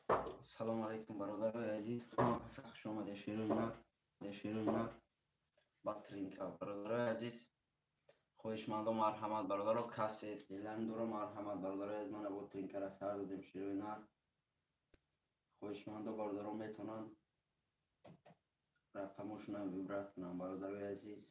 Салому алайкум, бародарои азиз. Хуш омадед, шерои нар, шерои нар ба тринка. Бародарои азиз, хоҳишмандо, марҳамат, бародаро, касе дилан дора, марҳамат, бародарои азиз, мана бо тринкара сар додем, шерои нар. Хоҳишмандо, бародаро, метавонанд рақамошонам вибрат кунанд, бародарои азиз.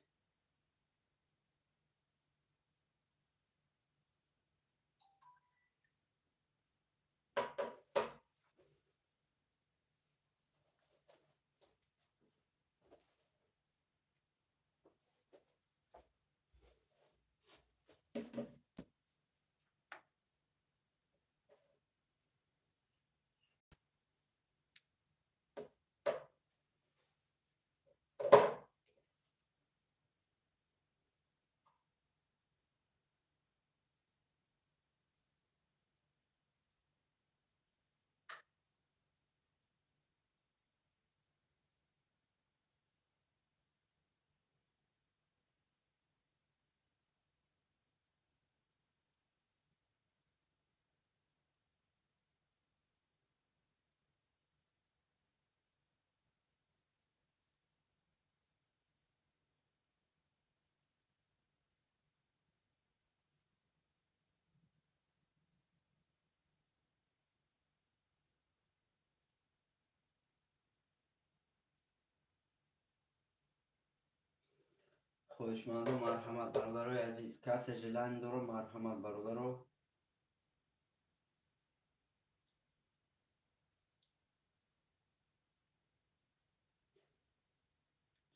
Хоҳишмандо, марҳамат, бародарои азиз, касе желание дора, марҳамат, бародаро.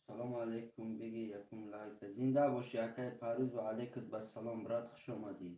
Салому алайкум, биги якум лайка. Зинда бошӣ, акай Парвиз, ва алайкум бассалом, брат, хуш омадӣ.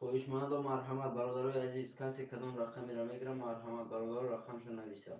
Хоҳишмандо, марҳамат, бародарои азиз, касе кадом рақамеро мегирам, марҳамат, бародаро, рақамшо нависад.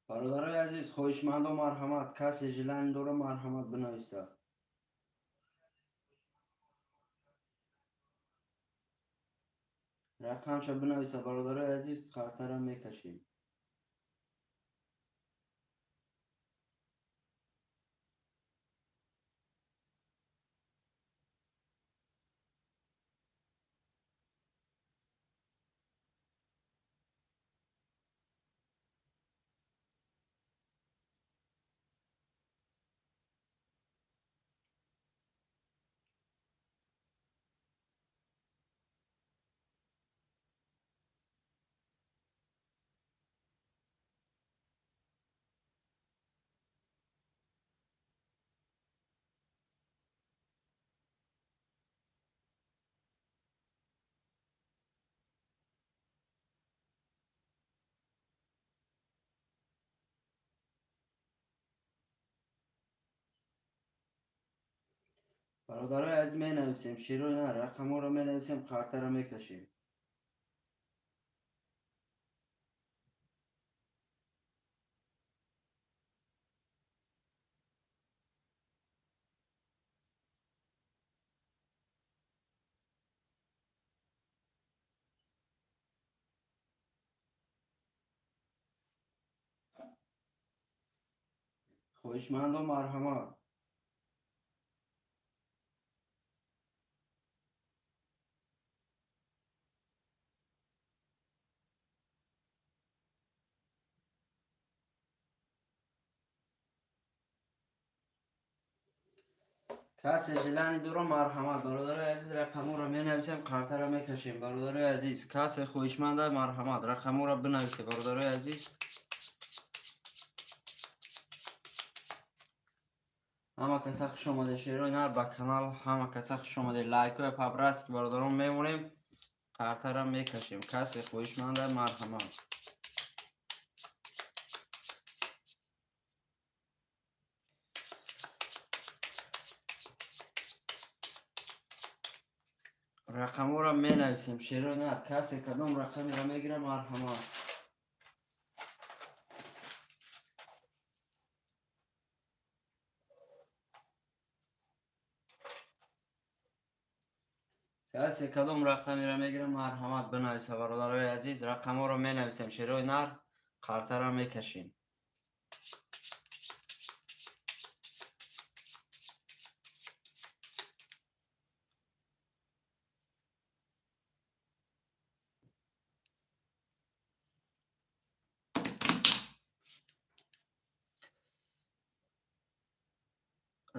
Бародарои азиз, хоҳишмандо, марҳамат, касе желание дора, марҳамат, бинависад. Рақамша бинависад, бародарои азиз, қартара мекашем. Бародарои азиз, менависем шерои нар, рақамҳоро менависем, қартаро мекашем. Хоҳишмандо марҳамат. Касе желание дора, марҳамат. Бародарои азиз, рақамҳоро менависем, қартаро мекашем. Бародарои азиз, касе хоҳишманда, марҳамат, рақамҳоро бинависе, бародарои азиз. Ҳама каса хуш омаде, шерои нар ба канал, ҳама каса хуш омаде. Лайкҳои по-братски бародарон мемонем, қартаро мекашем. Касе хоҳишманда, марҳамат. Рақамҳоро менависем, шерои нар. Касе кадом рақамеро мегира, марҳамат. Касе кадом рақамеро мегира, марҳамат бинависа, бародарои азиз. Рақамҳоро менависем, шерои нар, қартаро мекашем.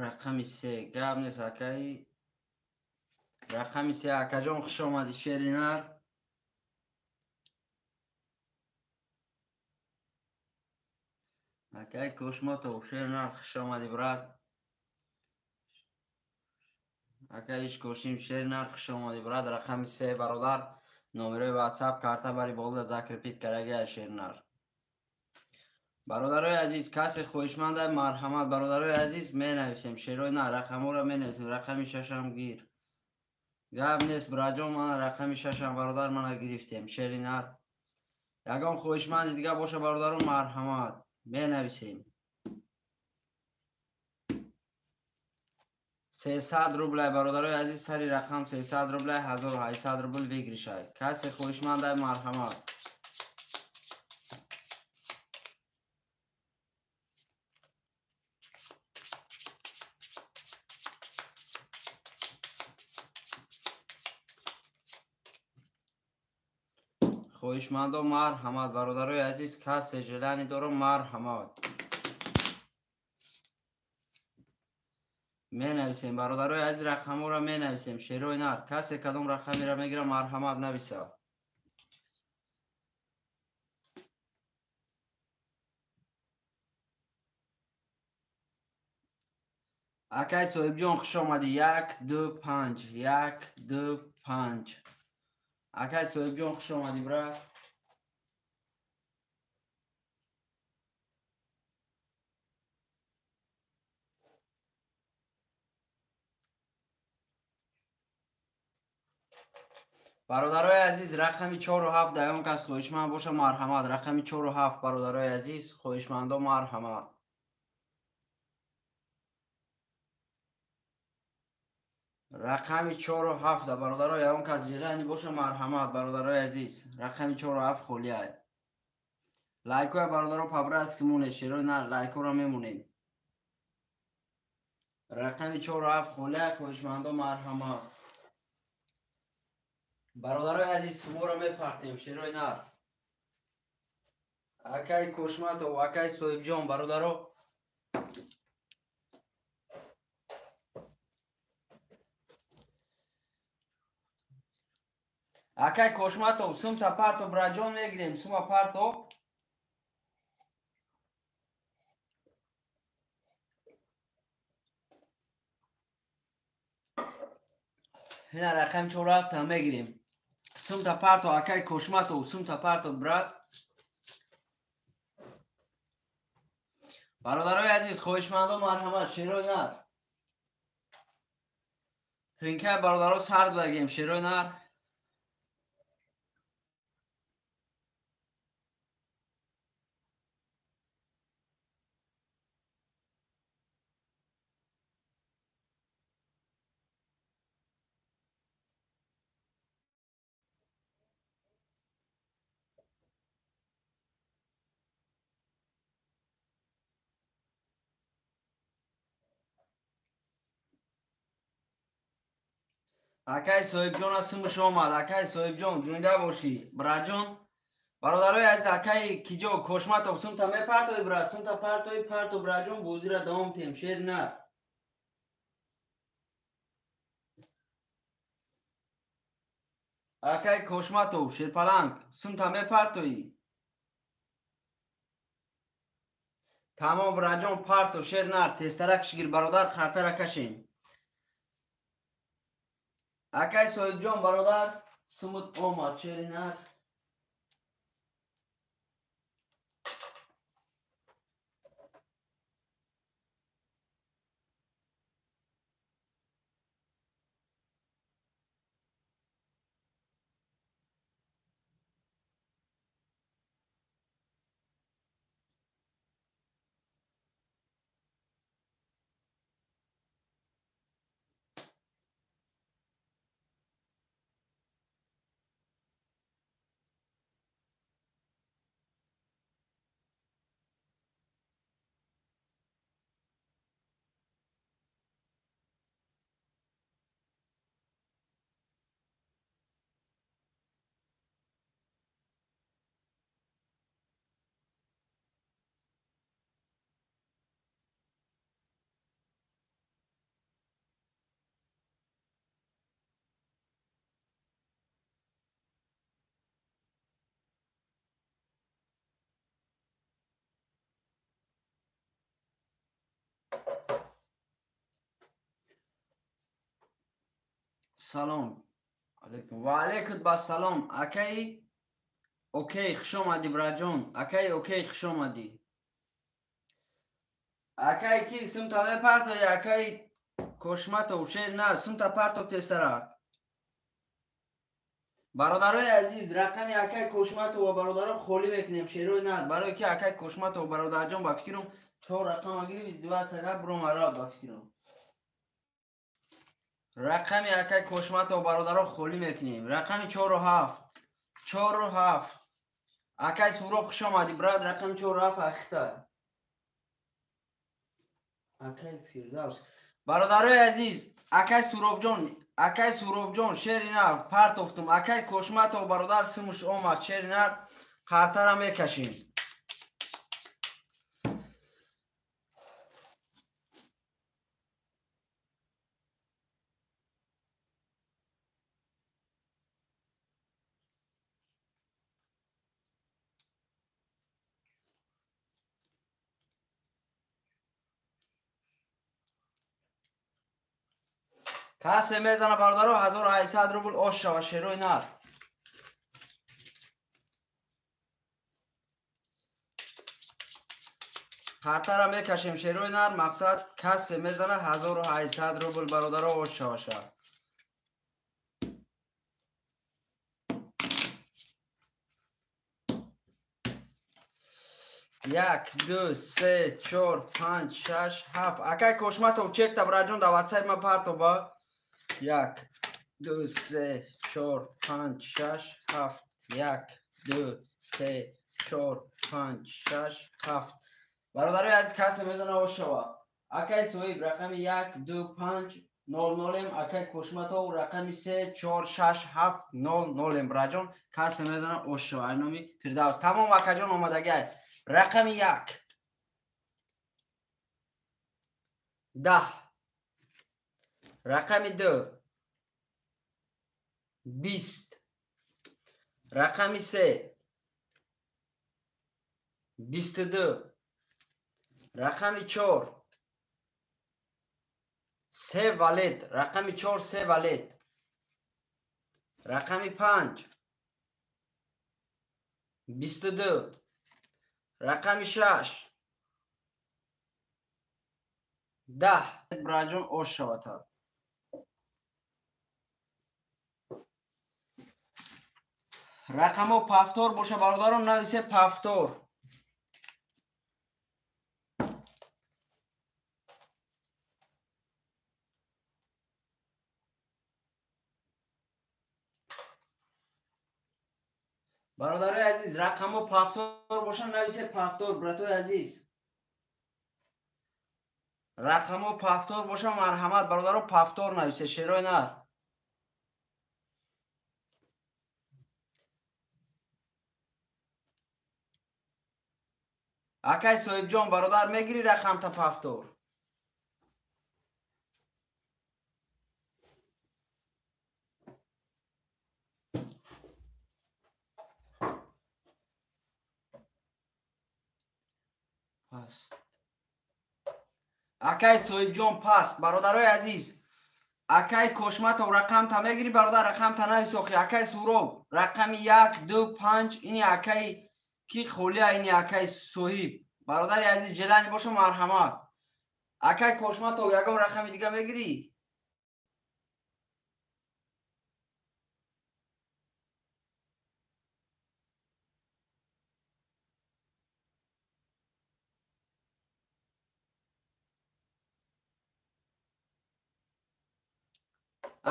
Рақами се, гап нест, акаи. Рақами се, акаҷон, хуш омадӣ, шери нар. Акаи Кошмотов, шери нар, хуш омадӣ, брат. Акаи Ишкошим, шери нар, хуш омадӣ, брат. Рақами се, бародар, номерои ватсап карта бари болда закрепить карагия, шери нар. Бародарои азиз, касе хоҳишманда, марҳамат. Бародарои азиз, менависем шерои нар, рақамҳоро менависем. Рақами шашам гир. Гап нест, браҷон, мана рақами шашам, бародар, мана гирифтем, шери нар. Ягон хоҳишманди дига боша, бародарон, марҳамат, менависем. 300 рублай, бародарои азиз, сари рақам 300 рублай, 1800 рубл выигрышай. Касе хоҳишманда, марҳамат. Хоҳишмандо, марҳамат, бародарои азиз, касе желание дора, марҳамат. Менависем, бародарои азиз, рақамҳоро менависем, шерои нар. Касе кадом рақамеро мегира, марҳамат, нависа. Акай Соҳибҷон, хуш омадӣ. 1 2 5, 1 2 5. Акай Соҳибҷон, хуш омадӣ, брат. Бародарои азиз, рақами 4 7 даён кас хоҳишманд боша, марҳамат. Рақами 4 7, бародарои азиз, хоҳишмандо, марҳамат. Рақами 4 7, бародаро, ягон кас желание боша, марҳамат, бародарои азиз. Рақами 4 7 холиай. Лайкҳоя, бародаро, по-братски монед, шерои нар, лайкҳоро мемонем. Рақами 4 7 холиай, хоҳишмандо, марҳамат. Бародарои азиз, шуморо мепартем, шерои нар. Акаи Кошматов, акаи Соҳибҷон, бародаро. Акаи Кошматов, сумта парто, браҷон, мегирем, сума парто. Ина рақами 4 7 мегирем. Сумта парто, акаи Кошматов, сумта парто, брат. Бародарои азиз, хоҳишмандо, марҳамат, шерои нар. Тринкаи бародаро сар додагем, шерои нар. Акай Соҳибҷон асмаш омад. Акай Соҳибҷон, зинда бошӣ. Браҷон, бародарои азиз, акай киҷо Кошматов сумта мепартои, брат, сумта партои, парто, браҷон, бозира давом тем, шер нар. Акай Кошматов, шерпаланг, сумта мепартои. Тамом, браҷон, парто, шер нар, тезтарак шигир, бародар, қартара кашем. Акай Соҳибҷон, бародар, сумут омад, шери нар. Салом алейкум. Ва алейкум басалом. Акай окей, хуш омадӣ, браҷон. Акай окей, хуш омадӣ. Акай ки сумта мепартои, акай Кошматов, шер на, сумта парто тезтарак. Бародарои азиз, рақами акай Кошматов ва бародаро холӣ мекунем, шерои на, барои ки акай Кошматов бародарҷон ба фикрам чор рақама гирифт, издивоҷ сага бромара ба фикрам. Рақами акай Кошматов бародаро холӣ мекунем. Рақами 4 7. 4 7. Акай Суроб, хуш омадӣ, брат, рақами 4 7 ахта. Акай Фирдавс. Бародарои азиз, акай Суробҷон, акай Суробҷон, шери нар партофтум. Акай Кошматов бародар симуш омад, шери нар, қартара мекашем. Касе мезана бародаро 1800 рубл ош шава, шерои нар. Қартара мекашем, шерои нар, мақсад касе мезана 1800 рубл бародаро ош шава ша. Як, ду, се, чор, панҷ, шаш, ҳафт. Акай Кошматов, чекта, браҷон, да ватсап ма парто ба. Як, ду, се, чор, панҷ, шаш, ҳафт. Як, ду, се, чор, панҷ, шаш, ҳафт. Бародарои азиз, касе медона ошава. Акай Соҳиб, рақами 1, 2, 5, 0, 0. Акай Кошматов, рақами 3, 4, 6, 7, 0, 0. Браҷон, касе медона ошава. Ай номи Фирдавс. Тамом, акаҷон, омадагиай. Рақами 1. 10. Рақами 2. 20. Рақами 3. 22. Рақами 4. 3 валет. Рақами 4 3 валет. Рақами 5. 22. Рақами 6. 10. Браҷон, ош шаватар. Рақамҳо повтор боша бародарон, нависед повтор. Бародарои азиз, рақамҳо повтор боша, нависед повтор, братои азиз. Рақамҳо повтор боша, марҳамат бародаро, повтор нависед, шерои нар. Акай Соҳибҷон, бародар, мегирӣ рақамта повтор? Паст. Акай Соҳибҷон паст. Бародарои азиз, акай Кошматов рақамта мегирӣ, бародар, рақамта навис охи. Акай Суроб рақами 1, 2, 5, ини акай ки холия, ини акай Соҳиб. Бародари азиз, желани боша, марҳамат. Акай Кошматов ягон рақами дига мегирӣ?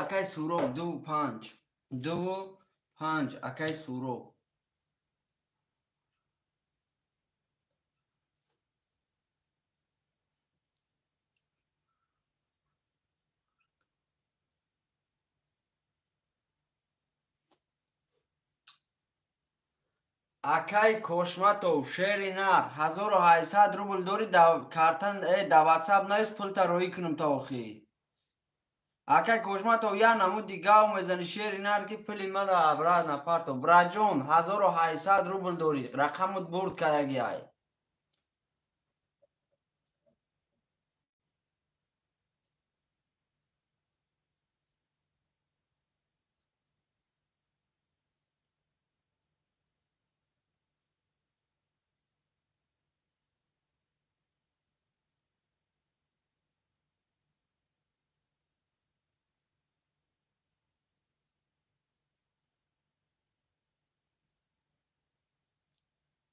Акай Суроб 2, 5, 2, 5, акай Суроб. Акай Кошматов, шери нар, 1800 рубл дорӣ, картан да ватсап навис, пулта роӣ кунам то охир. Акай Кошматов, я намуди гав мезани, шери нар, ки пули мара обратно парто. Браҷон, 1800 рубл дорӣ, рақамут бурд кадаги ай.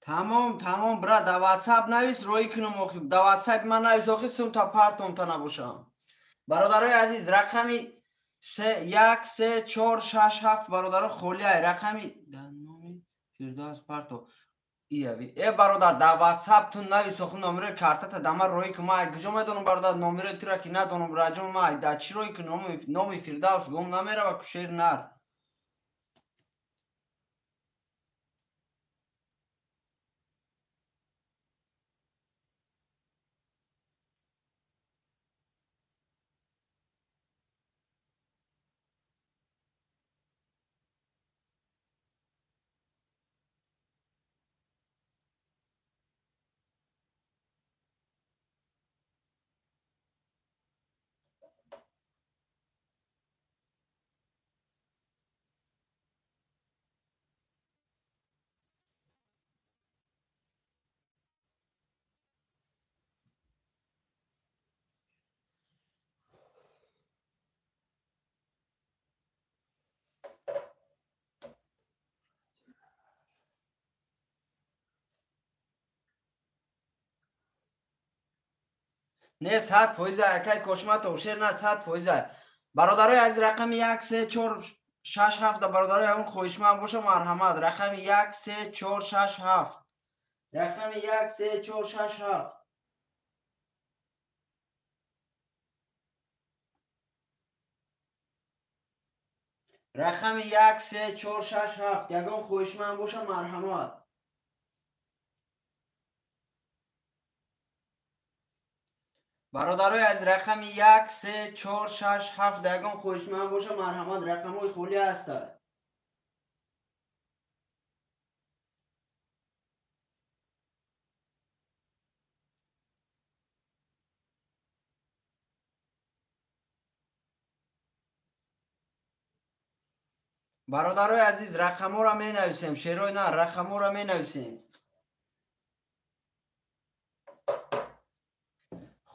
Тамом, тамом, брат, да ватсап навис, роӣ кунам охи. Да ватсап ман навис охи, сумта партомта набошам. Бародарои азиз, рақами 1, 3, 4, 6, 7 бародаро холия. Рақами да номи Фирдавс парто. Ияви. Бародар, да ватсап ту навис охи, номери картата да ман роӣ кун. Ман куҷо медонам, бародар, номери тура ки надонам, браҷон, ман да чӣ роӣ кун? Номи Фирдавс гум намерава ку, шери нар. Не, 100% акай Кошматов, шер на 100%. Бародарои аз рақами 1, 3, 4, 6, 7 бародарои ягон хоҳишманд боша, марҳамат. Рақами 1, 3, 4, 6, 7. Рақами 1, 3, 4, 6, 7. Рақами 1, 3, 4, 6, 7. Ягон хоҳишманд боша, марҳамат. Бародарои аз рақами 1, 3, 4, 6, 7 ягон хоҳишманд боша, марҳамат. Рақамҳои холӣ ҳастанд. Бародарои азиз, рақамҳоро менависем, шерои на, рақамҳоро менависем.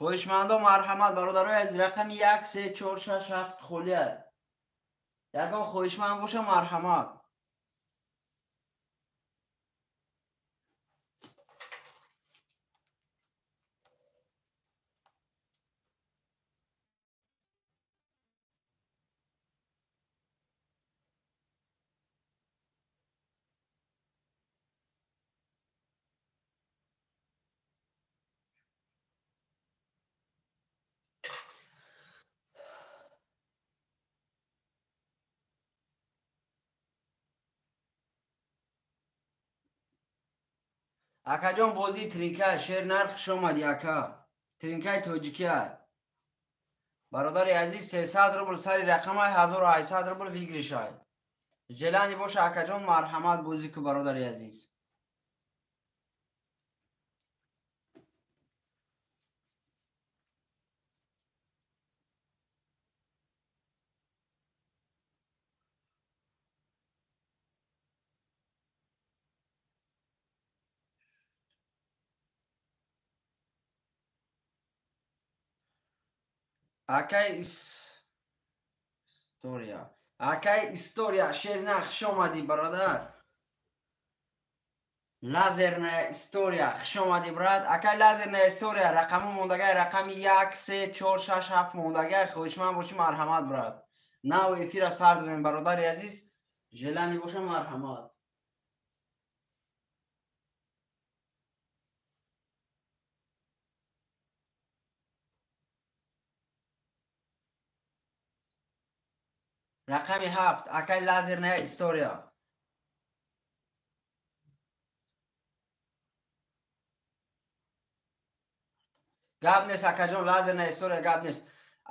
Хоҳишмандо, марҳамат, бародарои азиз, рақами 1, 3, 4, 6, 7 холия. Ягон хоҳишманд боша, марҳамат. Акаҷон, бозии тринка шер нарх хуш омадӣ, ака. Тринкаи тоҷикия. Бародари азиз, 300 рубл сари рақамай, 1800 рубл выигрышай. Желание боша, акаҷон, марҳамат, бозӣ ку, бародари азиз. Акай история. Акай история, шерна, хуш омадӣ, бародар. Лазерная история, хуш омадӣ, брат. Акай лазерная история, рақаму мондагай, рақами 1, 3, 4, 6, 7 мондагай. Хоҳишманд бошӣ, марҳамат, брат. Нав эфира сар додем, бародари азиз. Желание боша, марҳамат. Рақами 7, акай лазерная история. Гап нест, акаҷон, лазерная история, гап нест.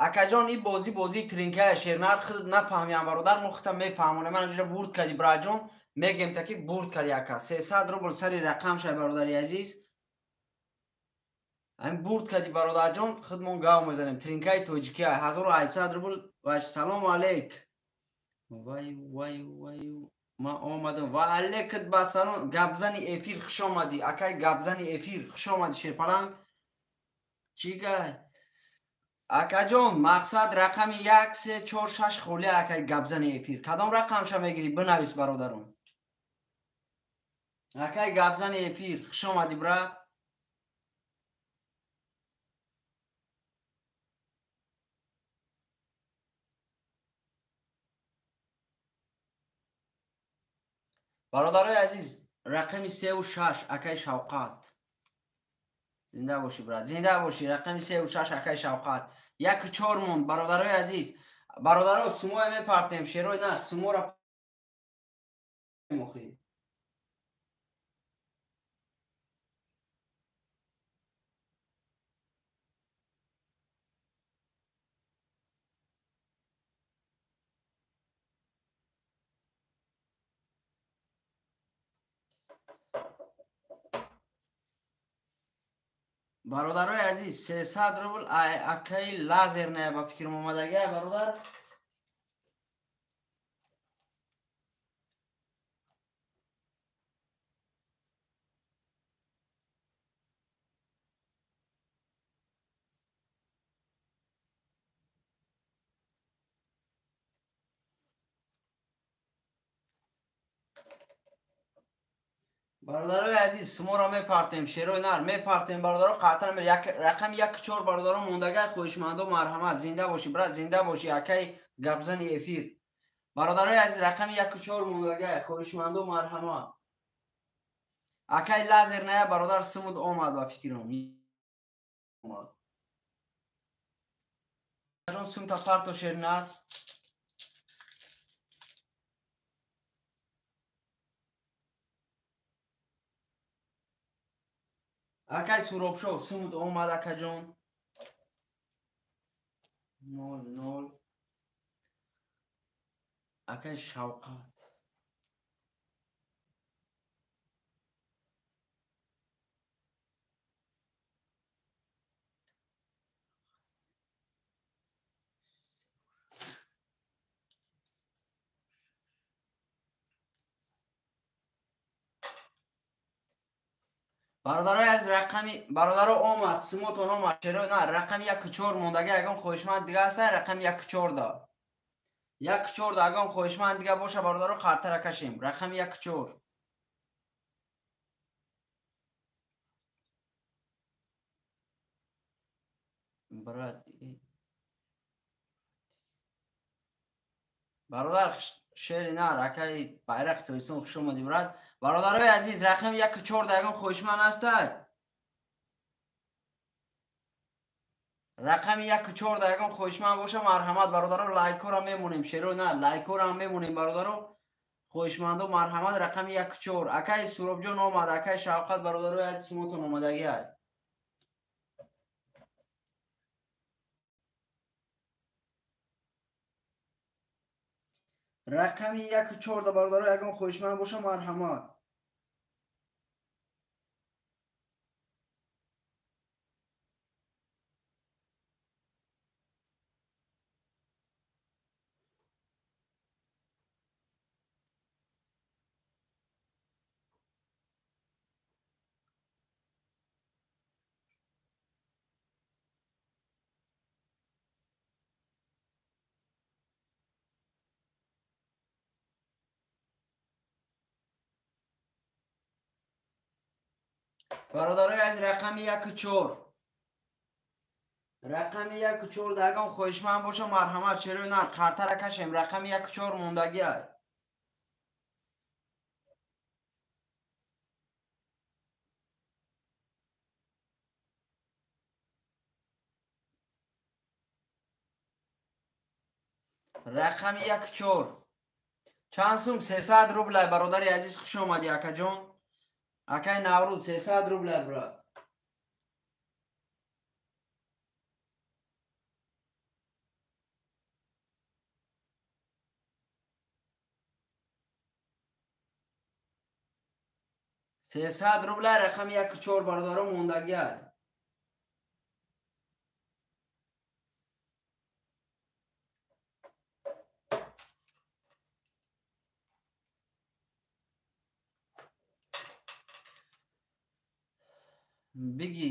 Акаҷон, ин бозӣ бозии тринкая шернар, худ нафаҳмиям, бародар, мо худам мефаҳмонем. Ман инҷо бурд кардӣ, браҷон, мегем таки бурд кардӣ, ака. 300 рубл сари рақам шай, бародари азиз. Ҳамин бурд кардӣ, бародарҷон, худмон гав мезанем. Тринкаи тоҷикия 1800 рубл. Ва салому алейк. Вай, вай, вай, ман омадам. Ва алейкат ба салом. Гапзани эфир, хуш омадӣ. Акай гапзани эфир, хуш омадӣ, шерпаланг. Чӣ гай? Акаҷон, мақсад рақами 1, 3, 4, 6 холӣ, акай гапзани эфир. Кадом рақамша мегирӣ? Бинавис, бародарон. Акай гапзани эфир, хуш омадӣ, брат. Бародарои азиз, рақами 3 ва 6, акай Шавқат. Зинда бошӣ, брат, зинда бошӣ. Рақами 3 ва 6, акай Шавқат. 1 4 монд, бародарои азиз. Бародаро, сумоя мепартем, шерои нар, сумора мохӣ. Бародарои азиз, 300 рубл акаи лазерная ба фикрам омадагия, бародар. Бародарои азиз, суморо мепартем, шерои нар мепартем, бародаро, қартар рақами 1 4, бародаро, мондагай, хоҳишмандо, марҳамат. Зинда бошӣ, брат, зинда бошӣ, акай гапзани эфир. Бародарои азиз, рақами 1 4 мондагай, хоҳишмандо, марҳамат. Акай лазерная, бародар, сумуд омад ба фикрам. Сумта парто, шернар. Акай Суробшо, сумуд омад, акаҷон. 0 0. Акай Шавқат. Бародарои аз рақами бародаро омад, сумотон омад, чаро на рақами 1 4 мондаги, ягон хоҳишманд дига аст, рақами 1 4 да. 1 4 да ягон хоҳишманд дига боша, бародаро, қартара кашем. Рақами 1 4. Брат, бародар, шери нар, акай байрақ Тоҷикистон, хуш омадӣ, брат. Бародарои азиз, рақами 1 4 да ягон хоҳишманд ҳастай? Рақами 1 4 да ягон хоҳишманд боша, марҳамат, бародаро, лайкҳоро мемонем, шеро на, лайкҳоро мемонем, бародаро. Хоҳишмандо марҳамат рақами 1-4. Акай Суробҷон омад, акай Шавқат бародарои азиз шумотон омадагӣ. Рақами 1-4 да бародаро ягон хоҳишманд боша марҳамат. Бародарои аз рақами 1-4. Рақами 1-4 да ягон хоҳишманд боша марҳамат шерои нар қартара кашем. Рақами 1-4 мондагӣ ай. Рақами 1-4. Чанд сум? 300 рублай бародари азиз хуш омадӣ акаҷон. Акай Наврӯз 300 рублай брат. Сесад рублай рақами 1-4 бародаро мондагӣ. Биги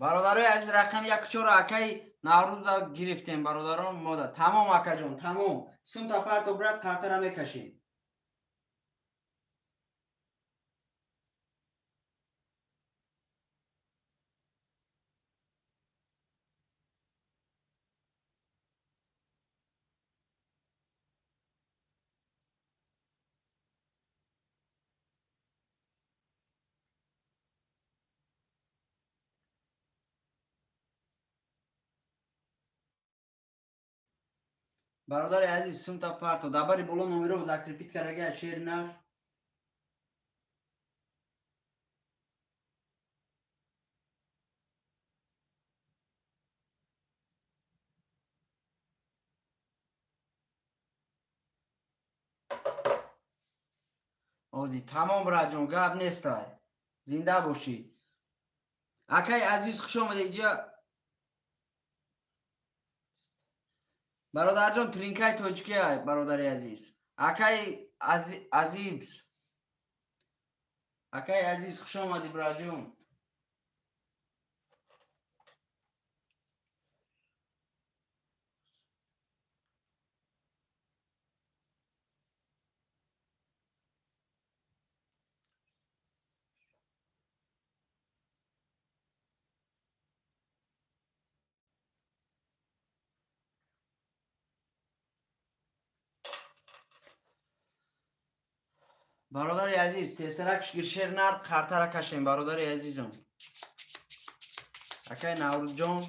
бародарои азиз рақами 1-4 акай Наврӯза гирифтем бародарон мода. Тамом акаҷон, тамом. Сумта парто брат қартара мекашем. Бародари азиз сумта парто дабари боло номеро закрепит карага шер нар. Ози тамом браҷон гап нестай. Зинда бошӣ. Акай азиз хуш омадед иҷа. Бародарҷон тринкаи тоҷикӣ бародари азиз. Акай азиз. Акай азиз хуш омадӣ браҷон. Бародари азиз тезтарак гиршер нар қартара кашем бародари азизом. Акай Наврӯзҷон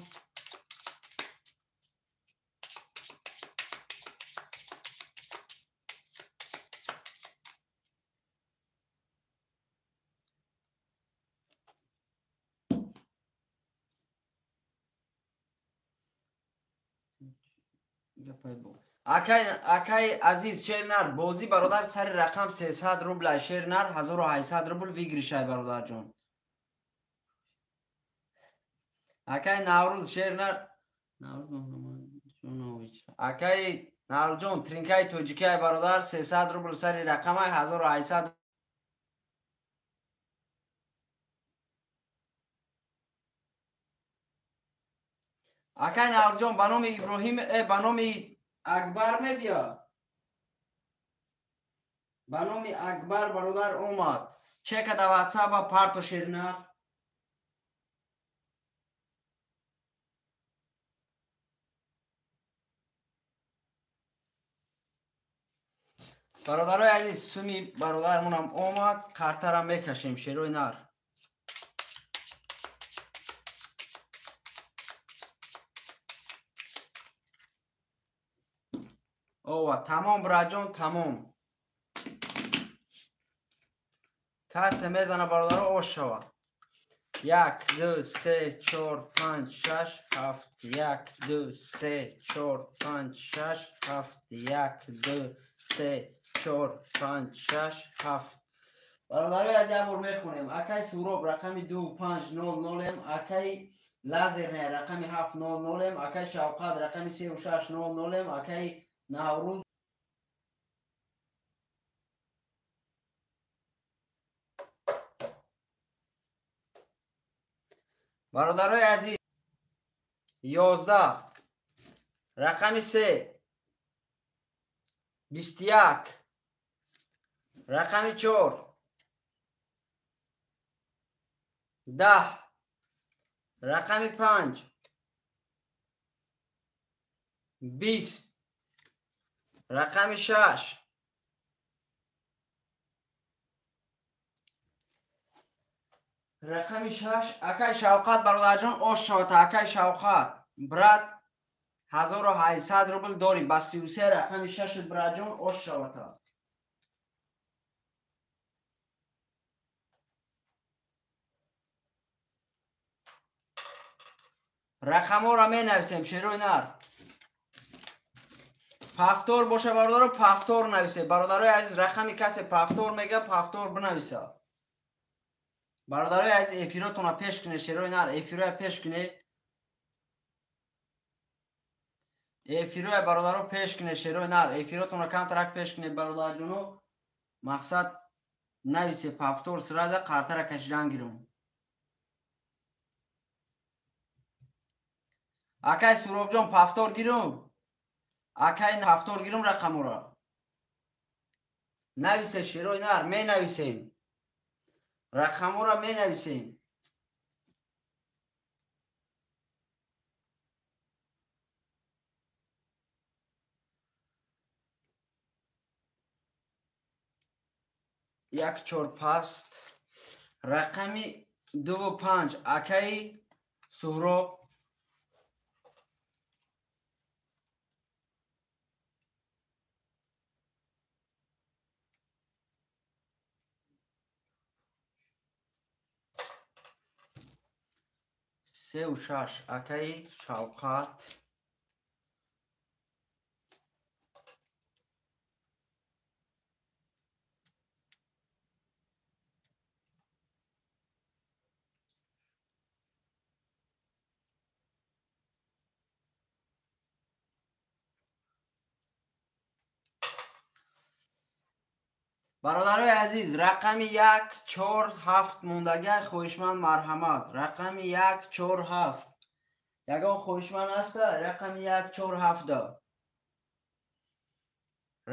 акай азиз шер нар бозӣ бародар сари рақам 300 рубла шер нар 1800 рубл выигрышай бародарҷон. Акай Наврӯз шер нар Наврӯз Муҳаммадҷонович. Акай Наврӯзҷон тринкаи тоҷикиай бародар 300 рубл сари рақамай 1800. Акай Наврӯзҷон ба номи Иброҳим ба номи Акбар мебия. Ба номи Акбар бародар омад. Чека да ватсапа парто шернар. Бародарои азиз суми бародармонам омад, қартара мекашем шерои нар. Ова, тамом, браҷон, тамом. Касе мезана, бародаро, ош шава. 1, 2, 3, 4, 5, 6, 7, 1, 2, 3, 4, 5, 6, 7, 1, 2, 3, 4, 5, 6, 7. Бародарои аз як бор мехонем. Акай Суроб рақами 2, 5, 0, 0, акай Лазерне рақами 7, 0, 0, акай Шавқат рақами 3, 6, 0, 0, акай Наврӯз бародарои азиз 11 рақами 3 21 рақами 4 10 рақами 5 20 рақами 6 рақами 6 акай Шавқат бародарҷон ош шавад. Акай Шавқат брат 1800 рубл дорӣ ба 33 рақами 6 братҷон ош шавад. Рақамҳоро менависем шерои нар. Пафтор боша бародаро, пафтор нависе. Бародарои азиз, рақами касе пафтор мега, пафтор бинависа. Бародарои азиз, эфиротонро пеш кунед, шерои нар, эфироя пеш кунед. Эфироя бародаро пеш кунед, шерои нар, эфиротонро камтарак пеш кунед, бародарҷоно. Мақсад нависе пафтор, сразу қартара кашидан гирум. Акай Суробҷон пафтор гирум. Акай пафтор гирум рақаморо. Нависе шерои нар, менависем. Рақаморо менависем. Як чор паст. Рақами 2 5 акай Суҳроб. 3 6 акай Шавқат. Бародарои азиз, рақами 1 4 7 мондагӣ, хоҳишманд марҳамат. Рақами 1 4 7. Ягон хоҳишманд ҳаста? Рақами 1 4 7.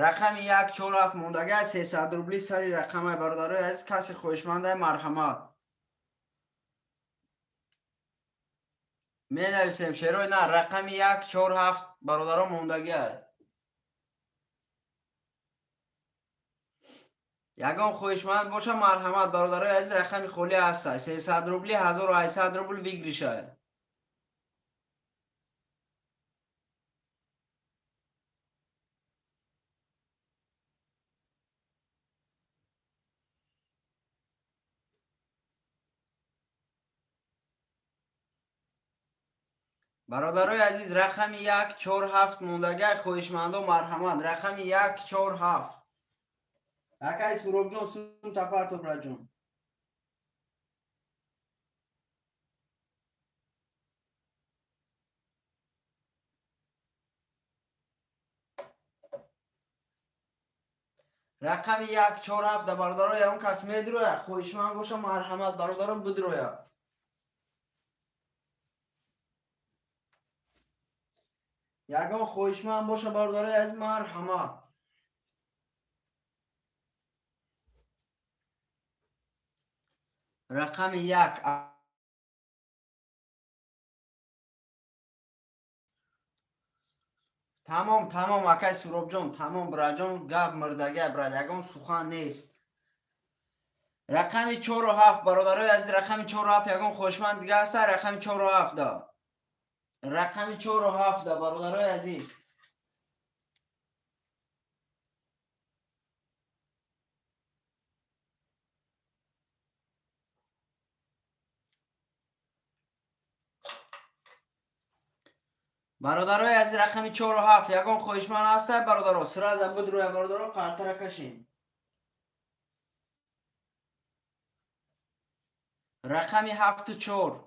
Рақами 1 4 7 мондагӣ, 300 рубли сари рақамай бародарои азиз, касе хоҳишманда марҳамат. Менависем шерои на, рақами 1 4 7 бародаро мондагӣ. Ягон хоҳишманд боша марҳамат бародарои азиз, рақами холӣ ҳаста. 300 рубли 1800 рубл выигрыша. Бародарои азиз, рақами 1 4 7 мондагӣ, хоҳишмандо марҳамат. Рақами 1 4 7. Акай Суробҷон, сум тапар топраҷон. Рақами 1 4 7 да бародаро, ягон кас медироя, хоҳишманд боша марҳамат бародаро бидироя. Ягон хоҳишманд боша бародарои азиз марҳамат. Рақами 1 тамом, тамом акай Суробҷон, тамом браҷон, гап мирдагай брат, ягон сухан нест. Рақами 4 7 бародарои азиз, рақами 4 7 ягон хоҳишманд дига ҳаста? Рақами 4 7 да. Рақами 4 7 да бародарои азиз. Бародарои азиз, рақами 4 ва 7 ягон хоҳишманд ҳастай бародаро? Сразу бидроя бародаро, қартара кашем. Рақами 7 ва 4.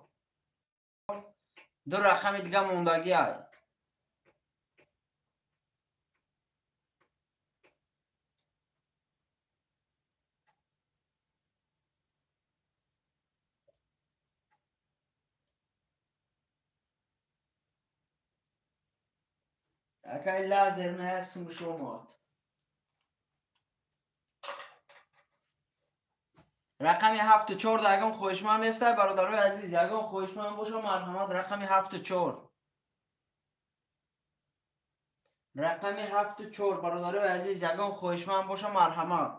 Ду рақами дига мондагиай. Акай лазер наҳастим шумод. Рақами 7 ва 4 ягон хоҳишманд нестай бародарои азиз? Ягон хоҳишманд боша марҳамат. Рақами 7 ва 4. Рақами 7 ва 4 бародарои азиз, ягон хоҳишманд боша марҳамат.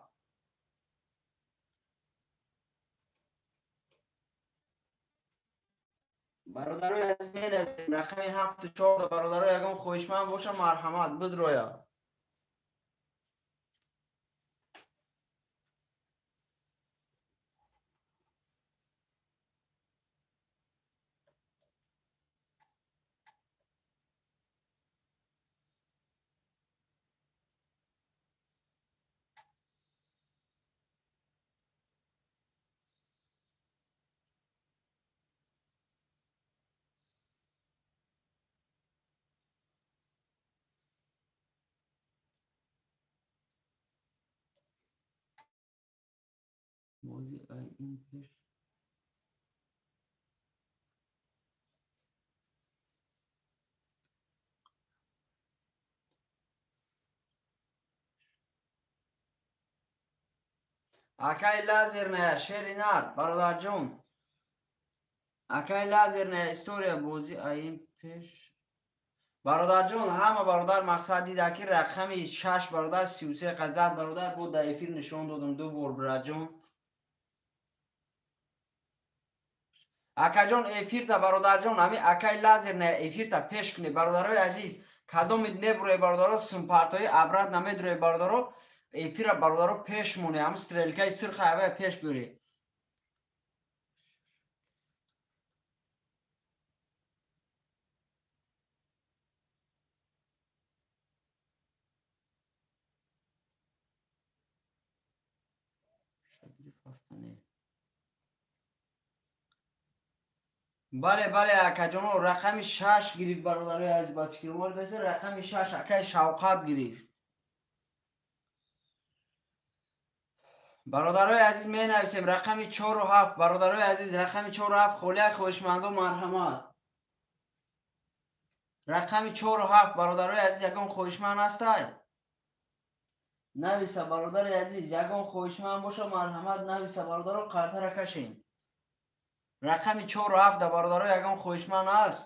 Бародарои азиз, менависем рақами 7 ва 4. Бародаро, ягон хоҳишманд боша марҳамат бидроя. Бозӣ ай ин пеш акай лазер ная шери нар бародарҷон. Акай лазер ная история бозӣ ай ин пеш бародарҷон. Ҳама бародар мақсад дида ки рақами 6 бародар 33 қад зад бародар, бо дар эфир нишон додам ду бор браҷон. Акаҷон, эфирта бародарҷон, ҳами акай лазер на эфирта пеш кунед бародарои азиз. Кадомид небурӯе бародаро, сумпартои абрат намедурӯе бародаро, эфира бародаро пеш моне, ҳам стрелкаи сирха ҳавая пеш биёре. Бале, бале, акаҷоно, рақами 6 гирифт бародарои азиз, ба фикри мо беса рақами 6 акай Шавқат гирифт. Бародарои азиз, менависем рақами 4 ва 7. Бародарои азиз, рақами 4 ва 7 холия, хоҳишмандо марҳамат. Рақами 4 ва 7 бародарои азиз, ягон хоҳишманд ҳастай? Нависа бародари азиз, ягон хоҳишманд боша марҳамат нависа бародаро, қартара кашем. Рақами 4 ва 7 бародаро ягон хоҳишманд ҳаст?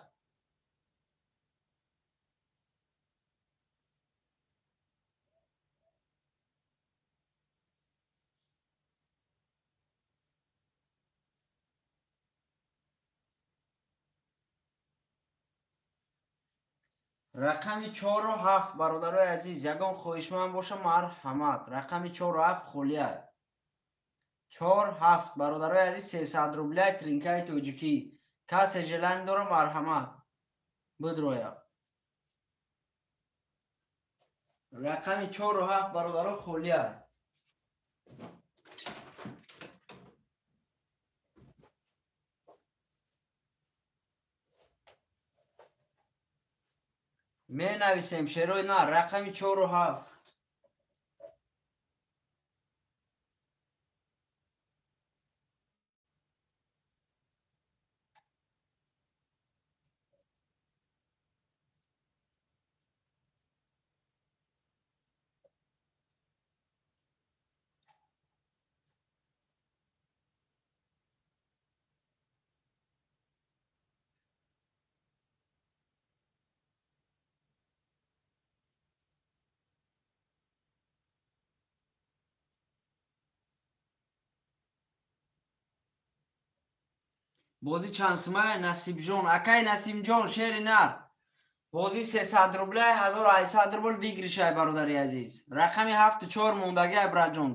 Рақами 4 ва 7 бародарои азиз, ягон хоҳишманд боша марҳамат. Рақами 4 ва 7 холия. 4 7 бародарои азиз, 300 рубля тринкаи тоҷикӣ. Касе желание дора марҳамат бидроя. Рақами 4 ва 7 бародаро холия. Менависем шерои на рақами 4 ва 7. Бозӣ чанд сумая Насибҷон? Акай Насимҷон, шери нар. Бозӣ 300 рубля, 1800 рубл выигрышай бародари азиз. Рақами 7 ва 4 мондагиай браҷон.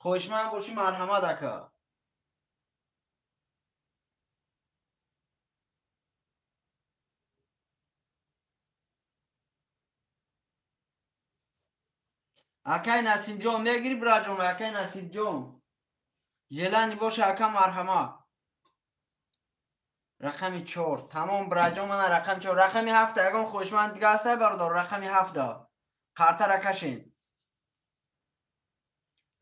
Хоҳишманд бошӣ марҳамат ака. Акай Насибҷон мегири бираҷон, акай Насибҷон. Желани боша ака марҳамат. Рақами 4. Тамом бираҷон, мана рақами 4. Рақами 7 ягон хоҳишманд дига ҳастай бародар? Рақами 7. Қартара кашем.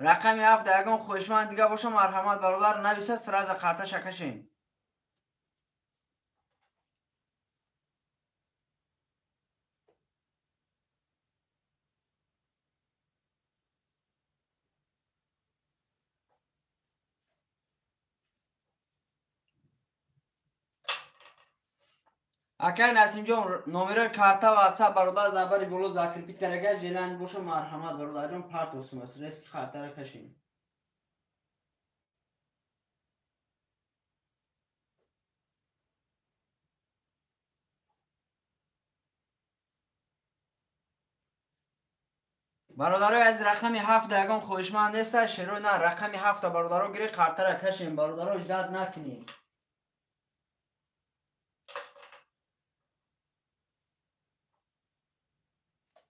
Рақами 7 ягон хоҳишманд дига боша марҳамат бародар, нависа сразу қарташа кашем. Акай Насимҷон, номерои карта ватсап бародар дар бари боло закрепит карда, желани боша марҳамат бародарҷон, партосум аст, резки картара кашем. Бародарои аз рақами 7 ягон хоҳишманд неста, шерои на рақами 7 бародаро гири картара кашем, бародаро ждат накунед.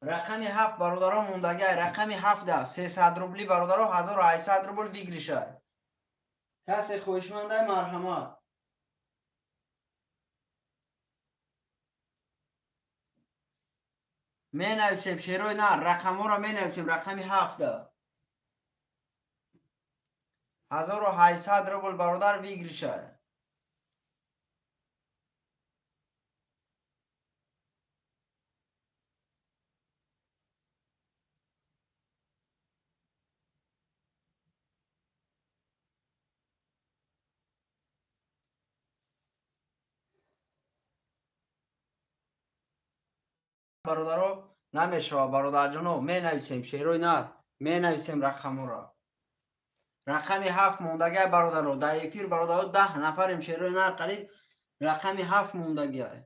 Рақами 7 бародаро мондагай, рақами 7 300 рубли бародаро, 1800 рубл выигрыша. Касе хоҳишмандай марҳамат. Менависем шерои на, рақамҳоро менависем, рақами 7 1800 рубл бародар выигрыша. Бародаро намешава бародарҷоно, менависем шерои нар, менависем рақамҳоро. Рақами 7 мондагай бародаро, дар эфир бародаро 10 нафарем шерои нар, қариб рақами 7 мондагай.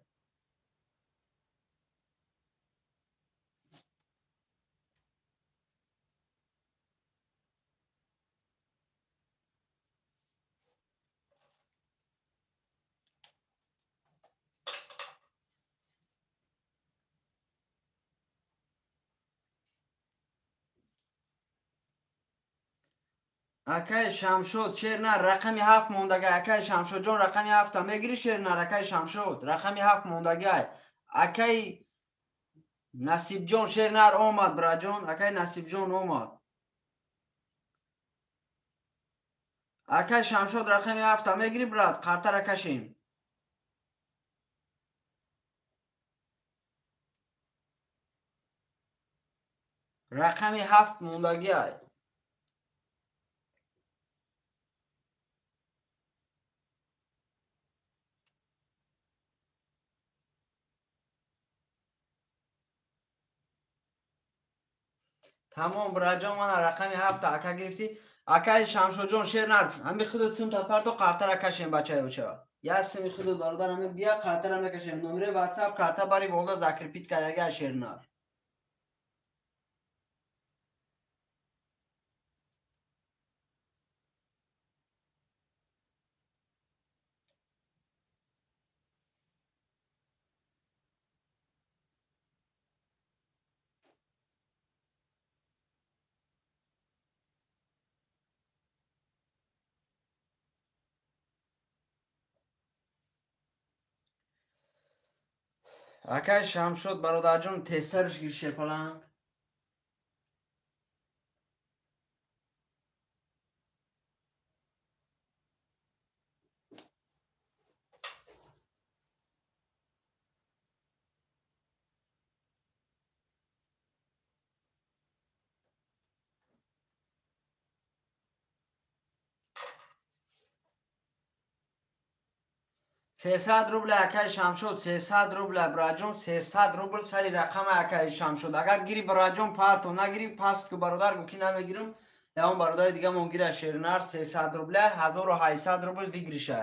Акай Шамшод шер нар, рақами 7 мондагай. Акай Шамшодҷон, рақами 7 мегири шер нар, акай Шамшод, рақами 7 мондагай. Акай Насибҷон шер нар омад, бираҷон, акай Насибҷон омад. Акай Шамшод рақами 7 мегири брат, қартара кашем. Рақами 7 мондагай. Тамом бираҷон, мана рақами 7 ака гирифтӣ. Акай Шамшодҷон шер нар, ҳами худат сумта парто қартара кашем бачаи бача. Я сими худат бародар, ҳами бия қартара мекашем. Номери WhatsApp карта бари болда закрепит кардага шер нар. Акай Шамшод бародарҷон, тезтарш гир шерпаланг. 300 рубл акай Шамшод, 300 рубл бираҷон, 300 рубл сари рақами акай Шамшод. Агар гири бираҷон парто, нагири паст ку бародар, гу ки намегирам, ягон бародари дигамон гира шернар, 300 рубл, 1800 рубл выигрыша.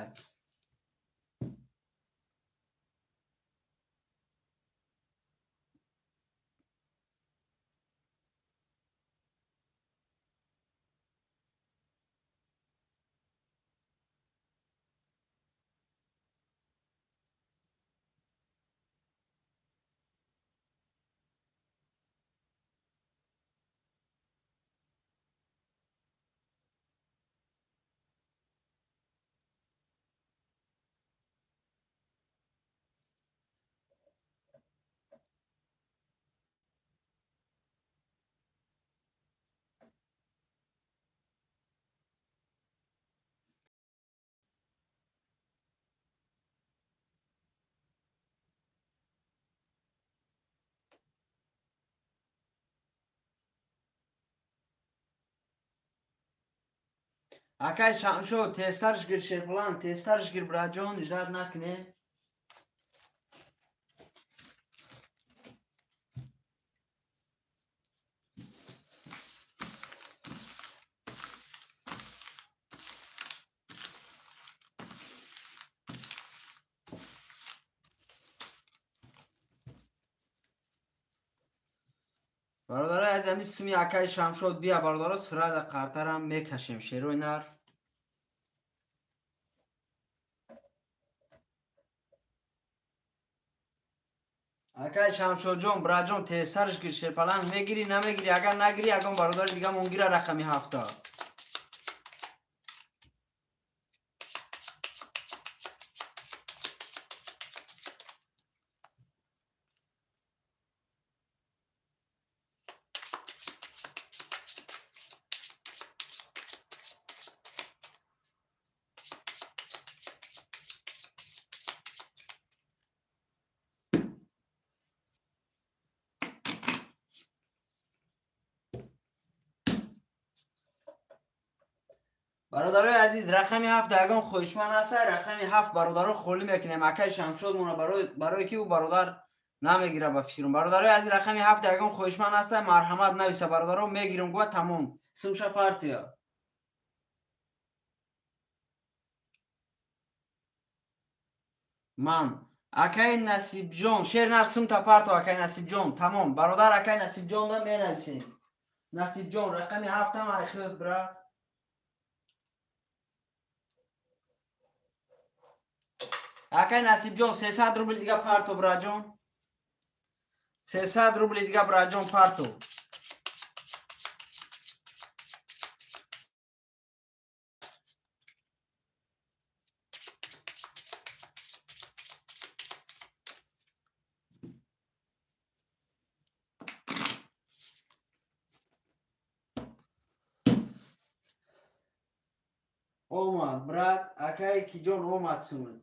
Акай Шамшод, тезтарш гир Шерпаланг, тезтарш гир браҷон, ждать накунем. Бародарои аз ҳамин сими акаи Шамшод бия бародаро сразу қартарам мекашем шерои нар. Акаи Шамшодҷон, браҷон, тезтарш гир Шерпаланг, мегирӣ намегирӣ? Агар нагирӣ, ягон бародари дигамон гира рақами 7. Бародарои азиз, рақами 7 ягон хоҳишманд ҳаст, рақами 7 бародаро холӣ мекунем. Акаи Шамшод мона барои ки ӯ бародар намегира ба фикрам. Бародарои азиз, рақами 7 ягон хоҳишманд ҳаст, марҳамат нависа бародаро, мегирем гува тамом. Симша партия. Ман акаи Насибҷон, шер нар симта парто акаи Насибҷон, тамом. Бародар акаи Насибҷон да менависем. Насибҷон, рақами 7 ҳам айхид брат. Акай Насибҷон, 300 рубл дига парто браҷон. 300 рубл дига браҷон парто. Омад, брат, акай киҷон омад сумон.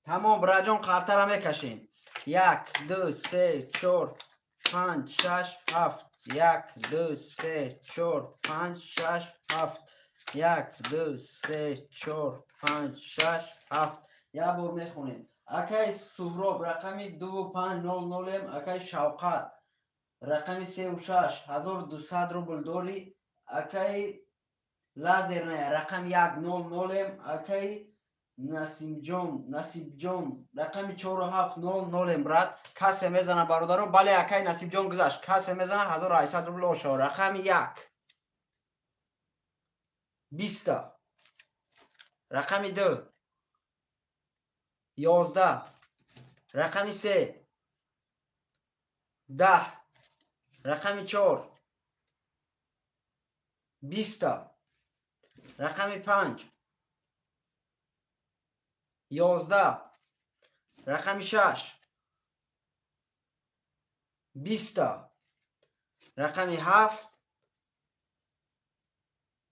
Тамом браҷон, қартара мекашем. 1 2 3 4 5 6 7. 1 2 3 4 5 6 7. 1 2 3 4 5 6 7. Як бор мехонем. Акай Суҳроб рақами 2500, акай Шавқат рақами 36 1200 рубл дорӣ. Акай Лазерная рақами 100, акай Насибҷон, Насибҷон рақами 4700 брат. Касе мезана бародаро, бале акай Насибҷон гузашт. Касе мезана 1800 рубл ошо. Рақами 1 20, рақами 2 11, рақами 3 10, рақами 4 20, рақами 5 11, рақами 6 20, рақами 7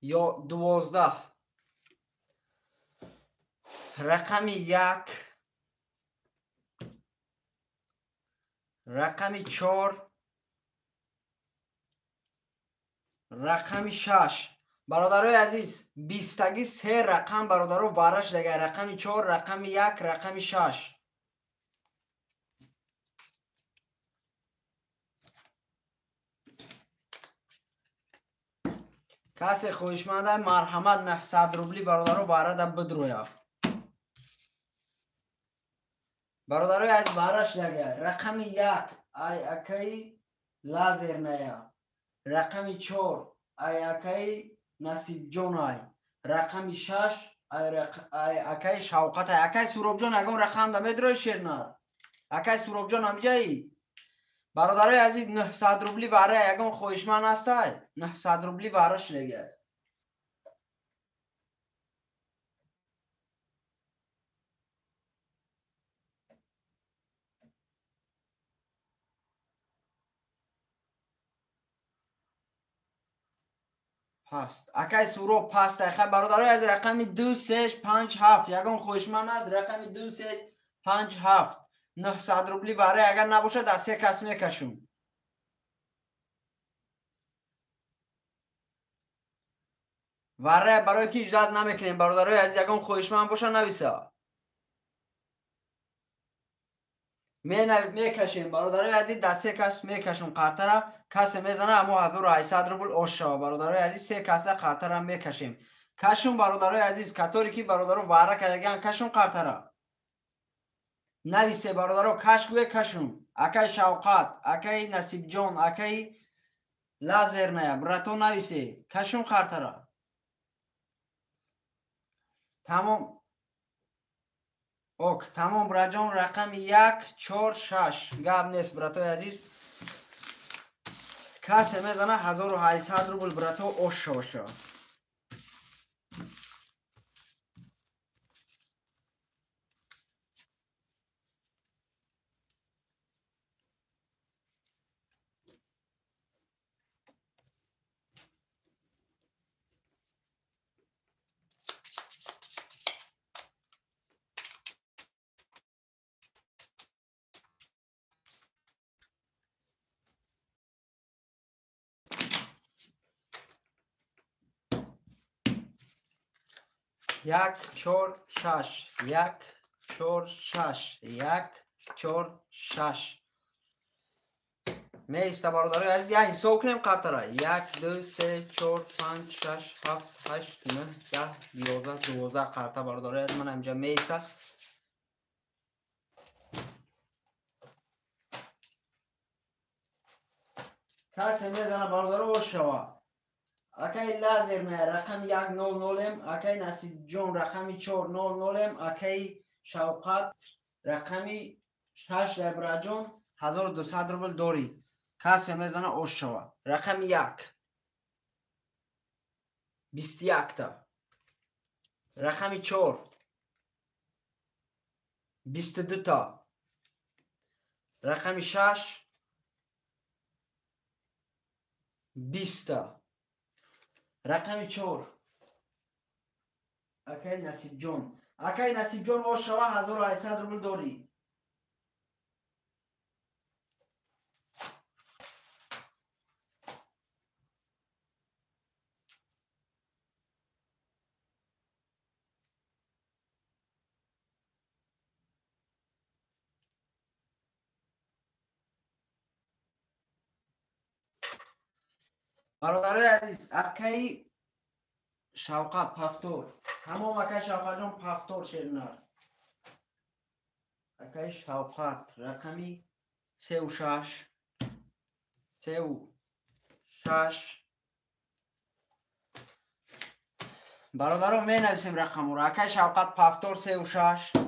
12, рақами 1, рақами 4, рақами 6. Бародарои азиз, 20-таги се рақам бародаро бараш дага. Рақами 4, рақами 1, рақами 6. Касе хоҳишманда марҳамат 900 рубли бародаро барада бидроя. Бародарои азиз, бараш дага. Рақами 1 ай акаи Лазерная, рақами 4 ай акаи Насибҷон ай, рақами 6 ай акаи Шавқат ай. Акаи Суробҷон ягон рақам да медрои шернар? Акаи Суробҷон ҳамҷаи? Бародарои азиз, 900 рубли бара ягон хоҳишманд ҳастай? 900 рубли бараш дега. Паст. Акаи Суроб паст. Хай бародарои азиз, рақами 2 3 5 7 ягон хоҳишманд аст? Рақами 2 3 5 7 900 рубли барои агар набошад аз се кас мекашум. Варра барои ки иҷлат намекунем, бародарои азиз, ягон хоҳишманд боша нависа. Мекашем, бародарои азиз, дар се кас мекашем қартара, касе мезана амо 1800 рубл ош шава, бародарои азиз, се каса қартара мекашем. Кашум, бародарои азиз, касоре ки бародаро варра кардагиан, кашум қартара. Нависе, бародаро, каш гӯе кашум. Акай Шавқат, акай Насибҷон, акай Лазерная, брато нависе, кашум қартара. Тамом. Ок, тамом, браҷон, рақами 1, 4, 6. Гап нест, братои азиз. Касе мезана 1800 рубл, брато, ош шаваша. Як, чор, шаш, як, чор, шаш, як, чор, шаш. Меиста, бародарои азиз, як ҳисоб кунем қартара. 1, 2, 3, 4, 5, 6, 7, 8, 9, 10, 11, 12 қарта, бародарои азиз, ман ҳаминҷа меиста. Касе мезана, бародаро, ош шава. Акай Лазерная рақами 100 м, акай Насибҷон рақами 400 м, акай Шавқат рақами 6 лайбраҷон 1200 рубл дорӣ. Касе мезана ош шава. Рақами 1 21 та. Рақами 4 22 та. Рақами 6 20 та. Рақами 4 акай Насибҷон. Акай Насибҷон ош шава, 1800 рубл дорӣ. Бародарои азиз, акай Шавқат пафтор. Тамом, акай Шавқатҷон пафтор шернар. Акай Шавқат рақами 36, 36. Бародаро, менависем рақамро. Акай Шавқат пафтор 36.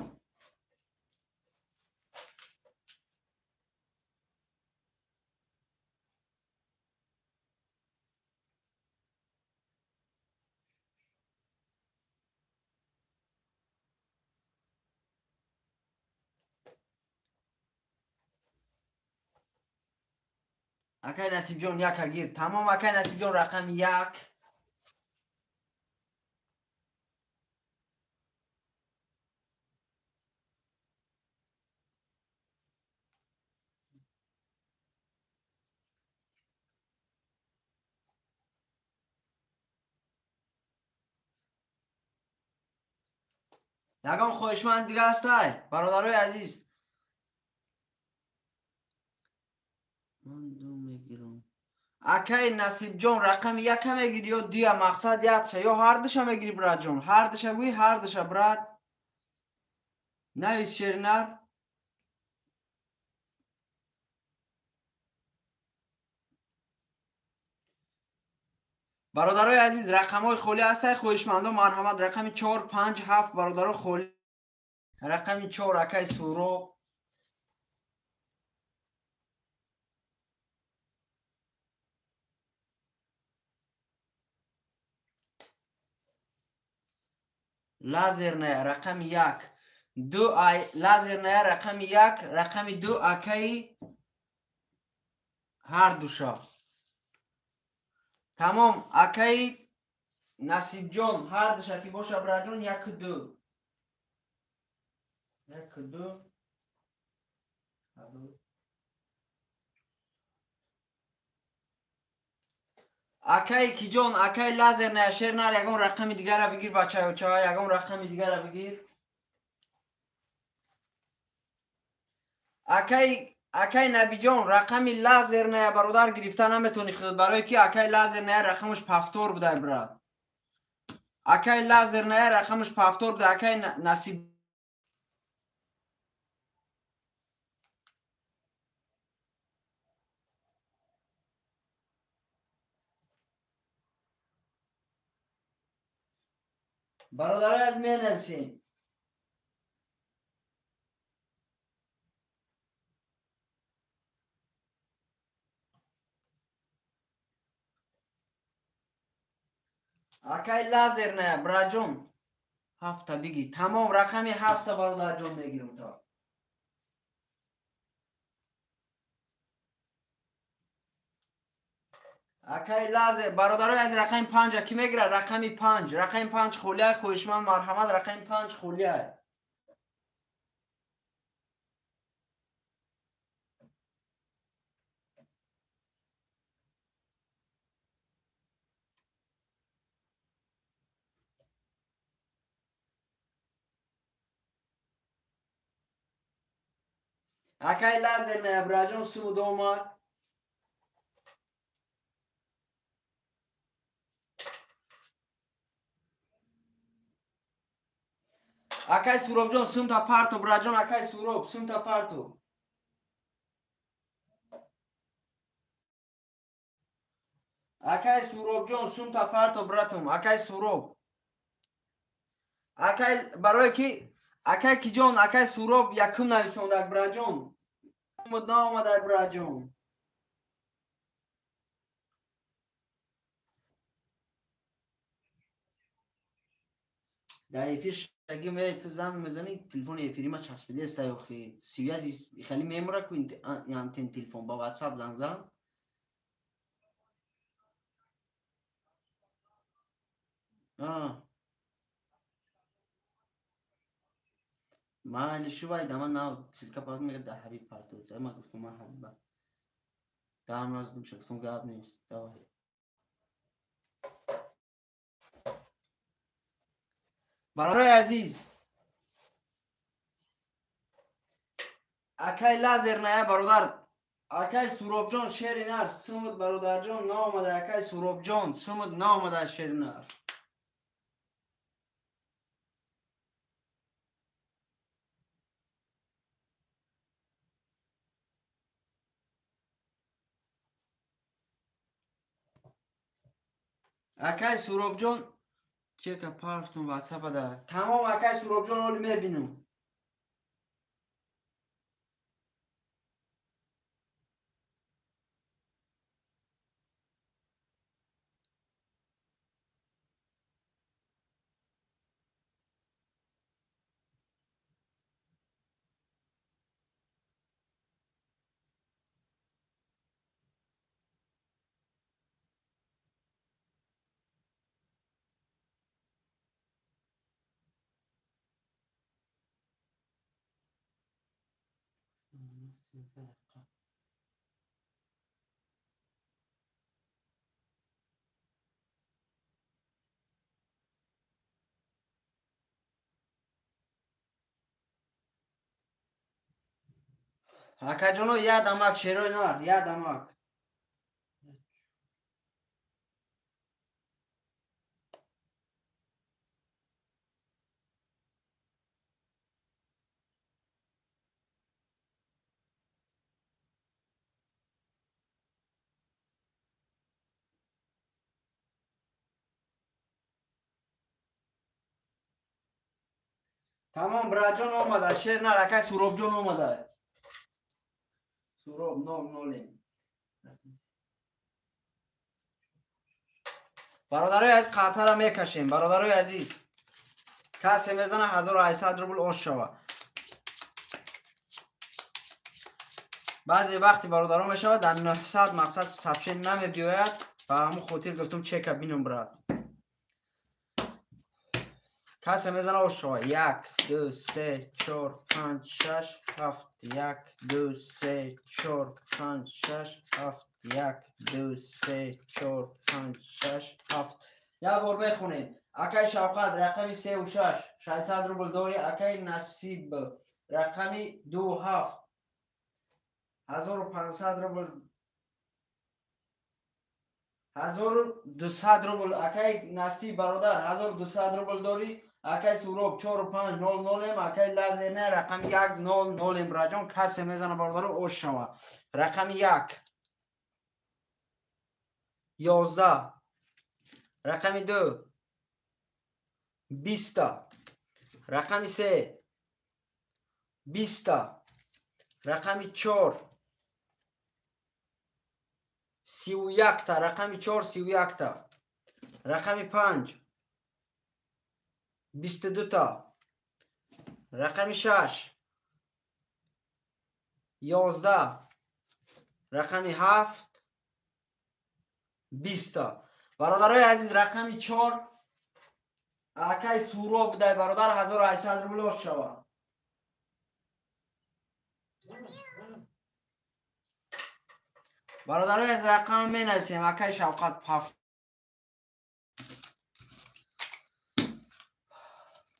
Акай Насибҷон яка гир. Тамом, акай Насибҷон рақами 1. Ягон хоҳишманд дига ҳастай, бародарои азиз? Ман ду мегирам. Акай Насибҷон рақами 1 мегири ё 2? Мақсад якша ё ҳардуша мегири, братҷон? Ҳардуша гӯй, ҳардуша, брат. Навис, шеринар. Бародарои азиз, рақамҳои холӣ ҳастай, хоҳишмандо марҳамат. Рақами 4, 5, 7, бародаро холӣ. Рақами 4 акай Суроб. Лазерная рақами 1. 2 ай лазерная рақами 1, рақами 2 акаи ҳардуша. Тамом, акаи Насибҷон ҳардуша ки боша, браҷон, 1 2. 1 2. Акай киҷон, акай лазер ная шер нар, ягон рақами дигара бигир, бачаёча, ягон рақами дигара бигир. Акай Набиҷон, рақами лазер ная бародар гирифта наметони худ, барое ки акай лазер ная рақамаш пафтор будай, брат. Акай лазер ная рақамаш пафтор будай, акай Насиб. Бародари аз менависем. Акай лазер ная, браҷон, ҳафта биги. Тамом, рақами ҳафта бародарҷон мегирам то. Акай лазер, бародарои аз рақами панҷа ки мегирад? Рақами панҷ, рақами панҷ холия, хоҳишманд марҳамат, рақами панҷ холия. Акай лазер ная, браҷон, суд омад. Акай Суробҷон, сумта парто, браҷон, акай Суроб, сумта парто. Акай Суробҷон, сумта парто, братум, акай Суроб. Акай, барое ки акай киҷон, акай Суроб якум нависондак, браҷон. Наомадай, браҷон. Дар эфир шаги ме ту занг мезани, телефони эфири ма часпидеста охи. Связи хеле мемура ку антен телефон ба WhatsApp занг зан. Майли шувай дама нав силка пак мега да Ҳабиб парту. Ма гуфтум ма Ҳабиба. Дам раздум шактум гап нест. Давай. Бародарои азиз, акай лазер ная бародар, акай Суробҷон шери нар, сумуд бародарҷон наомада, акай Суробҷон сумуд наомада шери нар. Акай Суробҷон чека парфтум WhatsApp да. Тамом, акай Суробҷон, оли мебинум. Акаҷоно, я дамак шерои нар, я дамак. Тамом, браҷон омада, шер нар, акай Суробҷон омада. Суроб нол нолем. Бародарои азиз, қартара мекашем, бародарои азиз. Касе мезана 1800 рубл ош шава. Баъзе вақти бародаро мешавад дар 900 мақсад сабшен намебиёяд, ба ҳамун хотир гуфтум чека бинум, брат. Касе мезана ош шава. 1 2 3 4 5 6 7 1 2 3 4 5 6 7. 1 2 3 4 5 6 7. Як бор мехонем. Акай Шавқат рақами 3 ва 6 600 рубл дорӣ. Акай Насиб рақами 2 7 1500 рубл, 1200 рубл. Акай Насиб бародар 1200 рубл дорӣ. Акай Суроб 4 5 0 0. Акай Лазерна рақами 1 0 0. Браҷон касе мезана бародаро ош шава. Рақами 1 11, рақами 2 20, рақами 3 20, рақами 4 31 та, рақами 4 31 та, рақами 5 22 та, рақами 6 11, рақами 7 20 та. Бародарои азиз, рақами 4 акай Суроб дай бародар 1800 рубл ош шава. Бародарои аз рақам менависем. Акай Шавқат 7,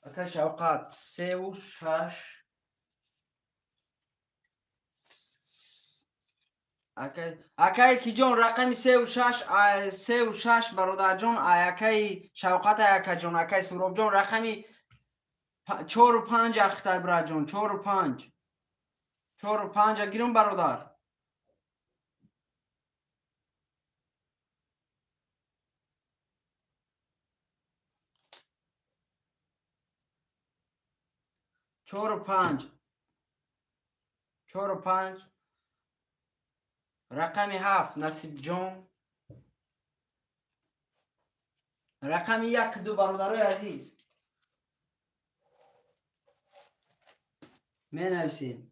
акай Шавқат 3 ва 6, акай киҷон рақами 3 ва 6, 3 ва 6 бародарҷон, акай Шавқат, акаҷон, акай Суробҷон рақами 4 ва 5 ахтай браҷон, 4 ва 5, 4 ва 5 гирум бародар. 4 ва 5, 4 ва 5, рақами 7 Насибҷон, рақами 1 2 бародарои азиз менависем.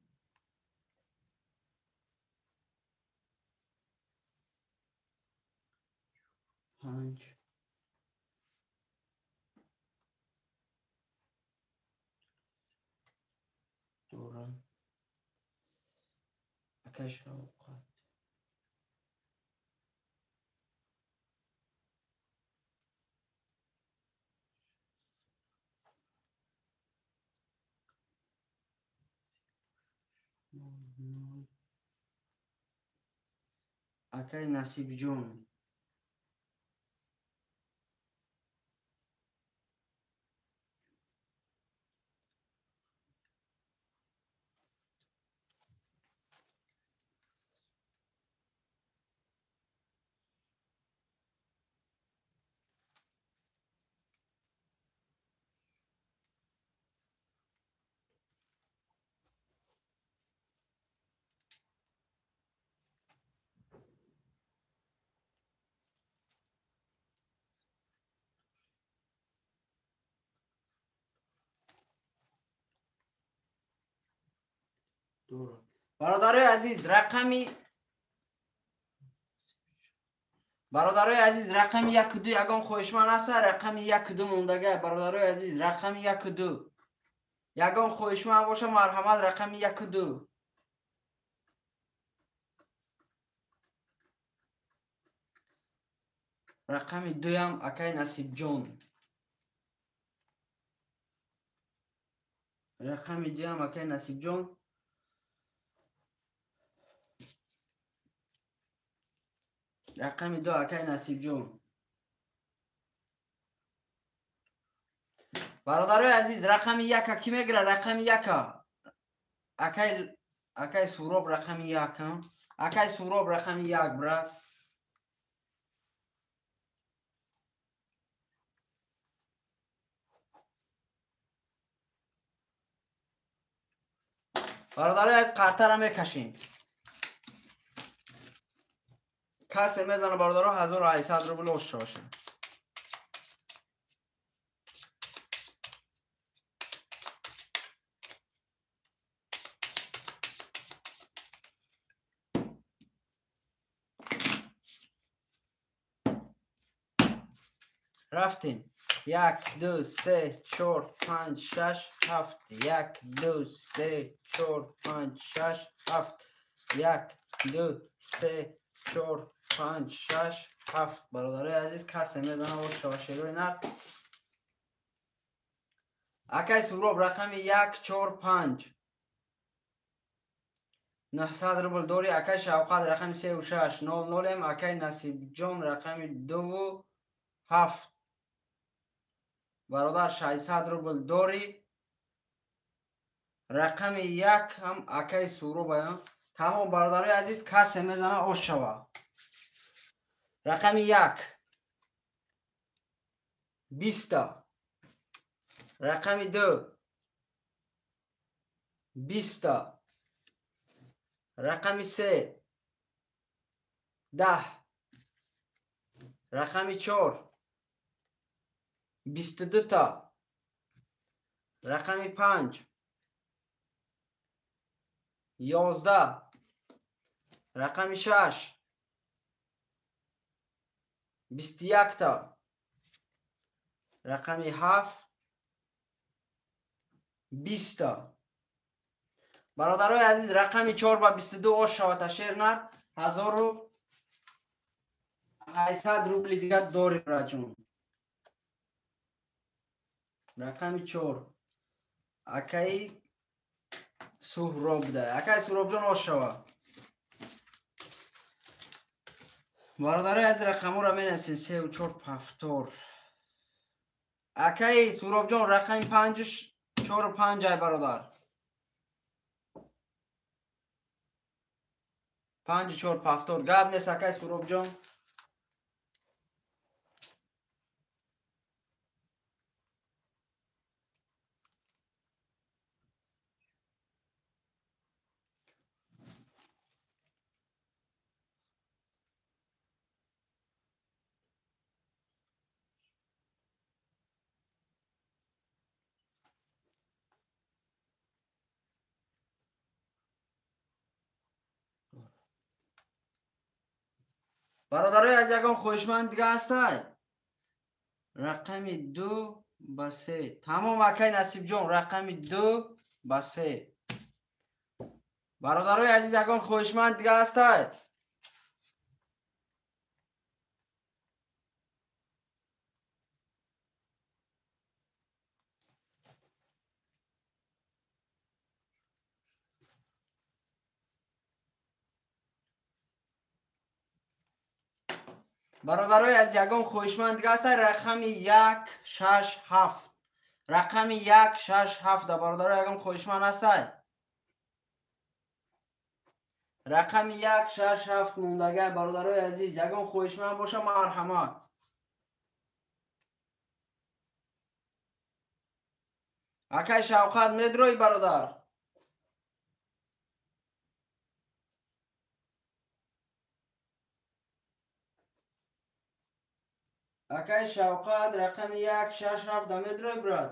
5 дора. Акай Шавқат 0, акай Насибҷон 2. Бародарои азиз, рақами бародарои азиз рақами 1 2 ягон хоҳишманд аст? Рақами 1 2 мондага. Бародарои азиз, рақами 1 2 ягон хоҳишманд боша, марҳамат, рақами 1 2. Рақами 2 акай Насибҷон, рақами 2 акай Насибҷон. Рақами 2 акай Насибҷон. Бародарои азиз, рақами 1 кӣ мегирад? Рақами 1 акай Суроб, рақами 1, акай Суроб, рақами 1 брат. Бародарои азиз, қартара мекашем. Касе мезана бародаро 1800 рубл ош шаваша. Рафтем. 1 2 3 4 5 6 7, 1 2 3 4 5 6 7, 1 2 3 4 5 6 7. Бародарои азиз, касе мезана ош шава шерои нар. Акай Суроб рақами 1 4 5 900 рубл дори. Акай Шавқат рақами 3 6 0 0. Акай Насибҷон рақами 2 7. Бародар 600 рубл дори. Рақами 1 ҳам акай Суроб. Тамом бародарои азиз, касе мезана ош шава. Рақами 1 20. Рақами 2 20. Рақами 3 10. Рақами 4 22 та. Рақами 5 11. Рақами 6 21 та. Рақами 7 20 та. Бародарои азиз, рақами 4 ба 22 ош шавад шер нар 1800 рубли дигар дори браҷон. Рақами 4 акаи Суҳроб да. Акаи Суҳробҷон ош шава. Бародарои азиз, рақамҳоро менависем 3 4 7. Акаи Суҳробҷон рақами 5 4 5 ай бародар. 5 4 7. Гап нест акаи Суҳробҷон. Бародарои аз ягон хоҳишманд дига ҳастай? Рақами 2 ба 3. Тамом акай Насибҷон, рақами 2 ба 3. Бародарои азиз, ягон хоҳишманд дига ҳастай? Бародарои аз ягон хоҳишманд дига ҳастай? Рақами 1 6 7. Рақами 1 6 7 да бародарои ягон хоҳишманд ҳастай? Рақами 1 6 7 мондагай бародарои азиз, ягон хоҳишманд боша марҳамат. Акай Шавқат медрои бародар? Акай Шавқат рақами 1 6 7 да медрои брат?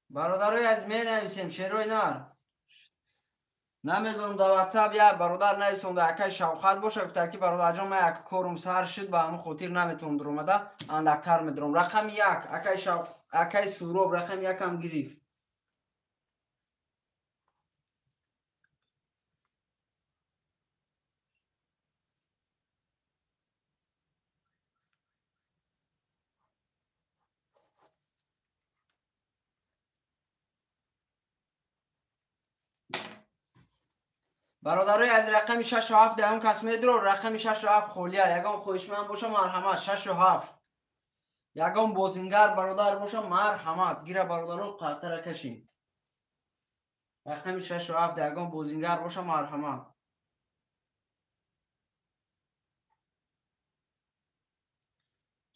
Бародарои аз менависем шерои нар. Намедонам дар WhatsApp як бародар нависонда акай Шавқат боша, гуфта ки бародарҷон ман як корум сар шуд, ба ҳамон хотир наметавонам дуромада, андактар медурам. Рақами 1 акай Шав акай Суроб рақами 1 ҳам гирифт. Бародарои аз рақами 6 7 ягон кас медро? Рақами 6 7 холия. Ягон хоҳишманд боша марҳамат. 6 7. Ягон бозингар бародар боша марҳамат. Гира бародаро қаттара кашин. Рақами 6 7 ягон бозингар боша марҳамат.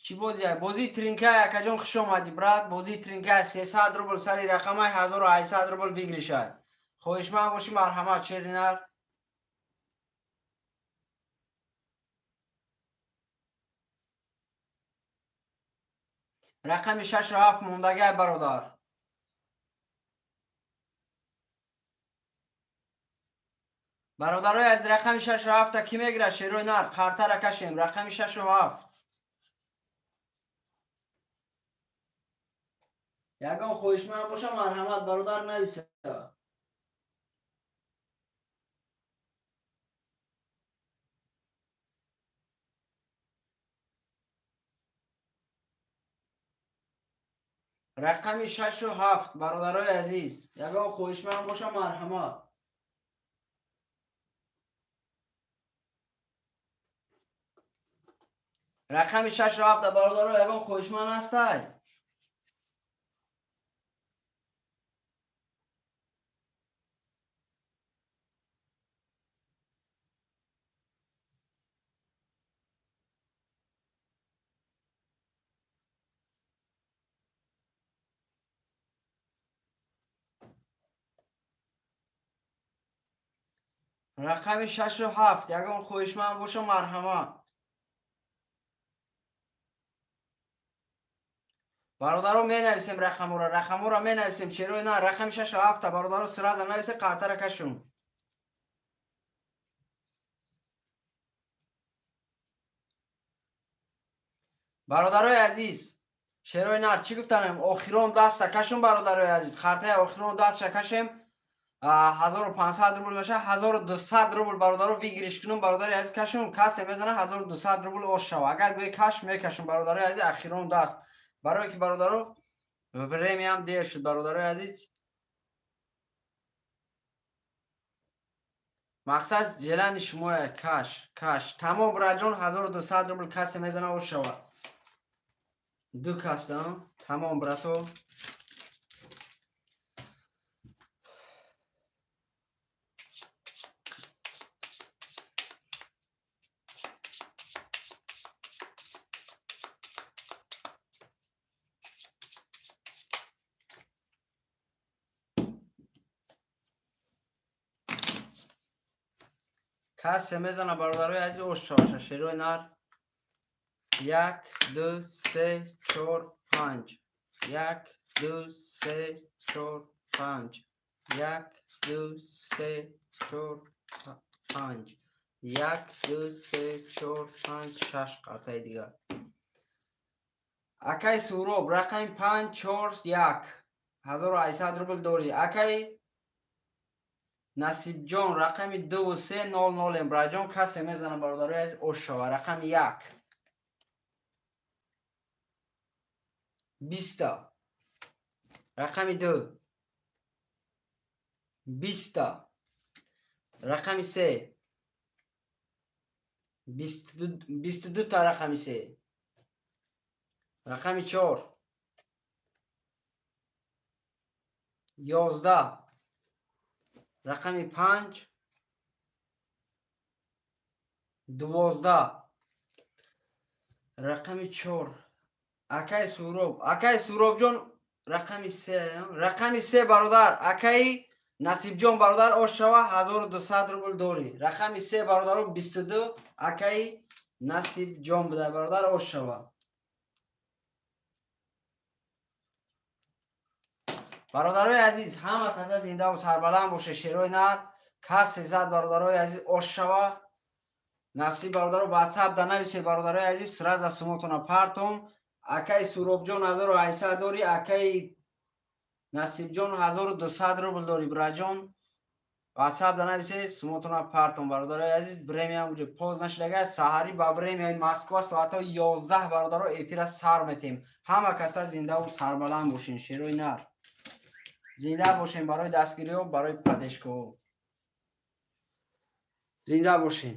Чӣ бозия? Бозии тринкай акаҷон, хуш омадӣ брат. Бозии тринкай 300 рубл сари рақамай 1800 рубл выигрышай. Хоҳишманд бошӣ марҳамат шеринар. Рақами 6 7 мондагай бародар. Бародарои аз рақами 6 ва 7 кӣ мегирад? Шерои нар, қартара кашем. Рақами 6 ва 7. Ягон хоҳишманд боша, марҳамат, бародар, нависа. Рақами 6 ва 7, бародарои азиз, ягон хоҳишманд боша, марҳамат. Рақами 6 ва 7, бародаро, ягон хоҳишманд ҳастай? Рақами 6 ва 7, ягон хоҳишманд боша, марҳамат. Бародаро, менависем рақаморо, рақаморо менависем. Черои на, рақами 6 ва 7, бародаро, сразу нависе, қартара кашум. Бародарои азиз, шерои нар, чӣ гуфтанем? Охирон даста кашум, бародарои азиз, қартаи охирон дастша кашем. 1500 рубл мешавад, 1200 рубл, бародаро, выигрыш кунум. Бародари азиз, кашум, касе мезана, 1200 рубл ош шава. Агар гӯи каш, мекашум, бародарои азиз, ахирон даст, барое ки, бародаро, время ам дер шуд. Бародарои азиз, мақсад желание шумоя. Каш, каш, тамом, браҷон, 1200 рубл касе мезана, ош шава. Ду каса, тамом, брато. Касе мезана, бародарои азиз, ош шаваша. Шерои нар, як, ду, се, чор, панҷ, як, ду, се, чор, панҷ, як, ду, се, чор, панҷ, як, ду, се, чор, панҷ, шаш қартаи дигар. Акаи Суроб, рақами 5 4 1, 1800 рубл дорӣ. Акаи Насибҷон, рақами 2300. Браҷон, касе мезана, бародарои азиз, ош шава. Рақами 1, 20-та. Рақами 2, 20-та. Рақами 3, 22-та. Рақами 3. Рақами 4, 11. Рақами 5, 12. Рақами 4, акаи Суроб, акаи Суробҷон, рақами 3, рақами 3, бародар. Акаи Насибҷон, бародар, ош шава, 1200 рубл дорӣ. Рақами 3, бародаро, 22, акаи Насибҷон буда, бародар, ош шава. Бародарои азиз, ҳама каса зиндаву сарбаланд боше. Шерои нар, касе зад, бародарои азиз, ош шава. Насиб, бародаро, ватсап да нависе, бародарои азиз, сразу сумотона партом. Акаи Суробҷон, 1800 дорӣ. Акаи Насибҷон, 1200 рубл дорӣ. Браҷон, ватсап да нависе, сумотона партом. Бародарои азиз, время ам уже поздно нашидага. Саҳарӣ ба время и Москва соатҳои 11, бародаро, эфира сар метем. Ҳама каса зиндаву сарбаланд бошен. Шерои нар, зинда бошем. Барои дастгириҳо, барои поддержка ҳо зинда бошен.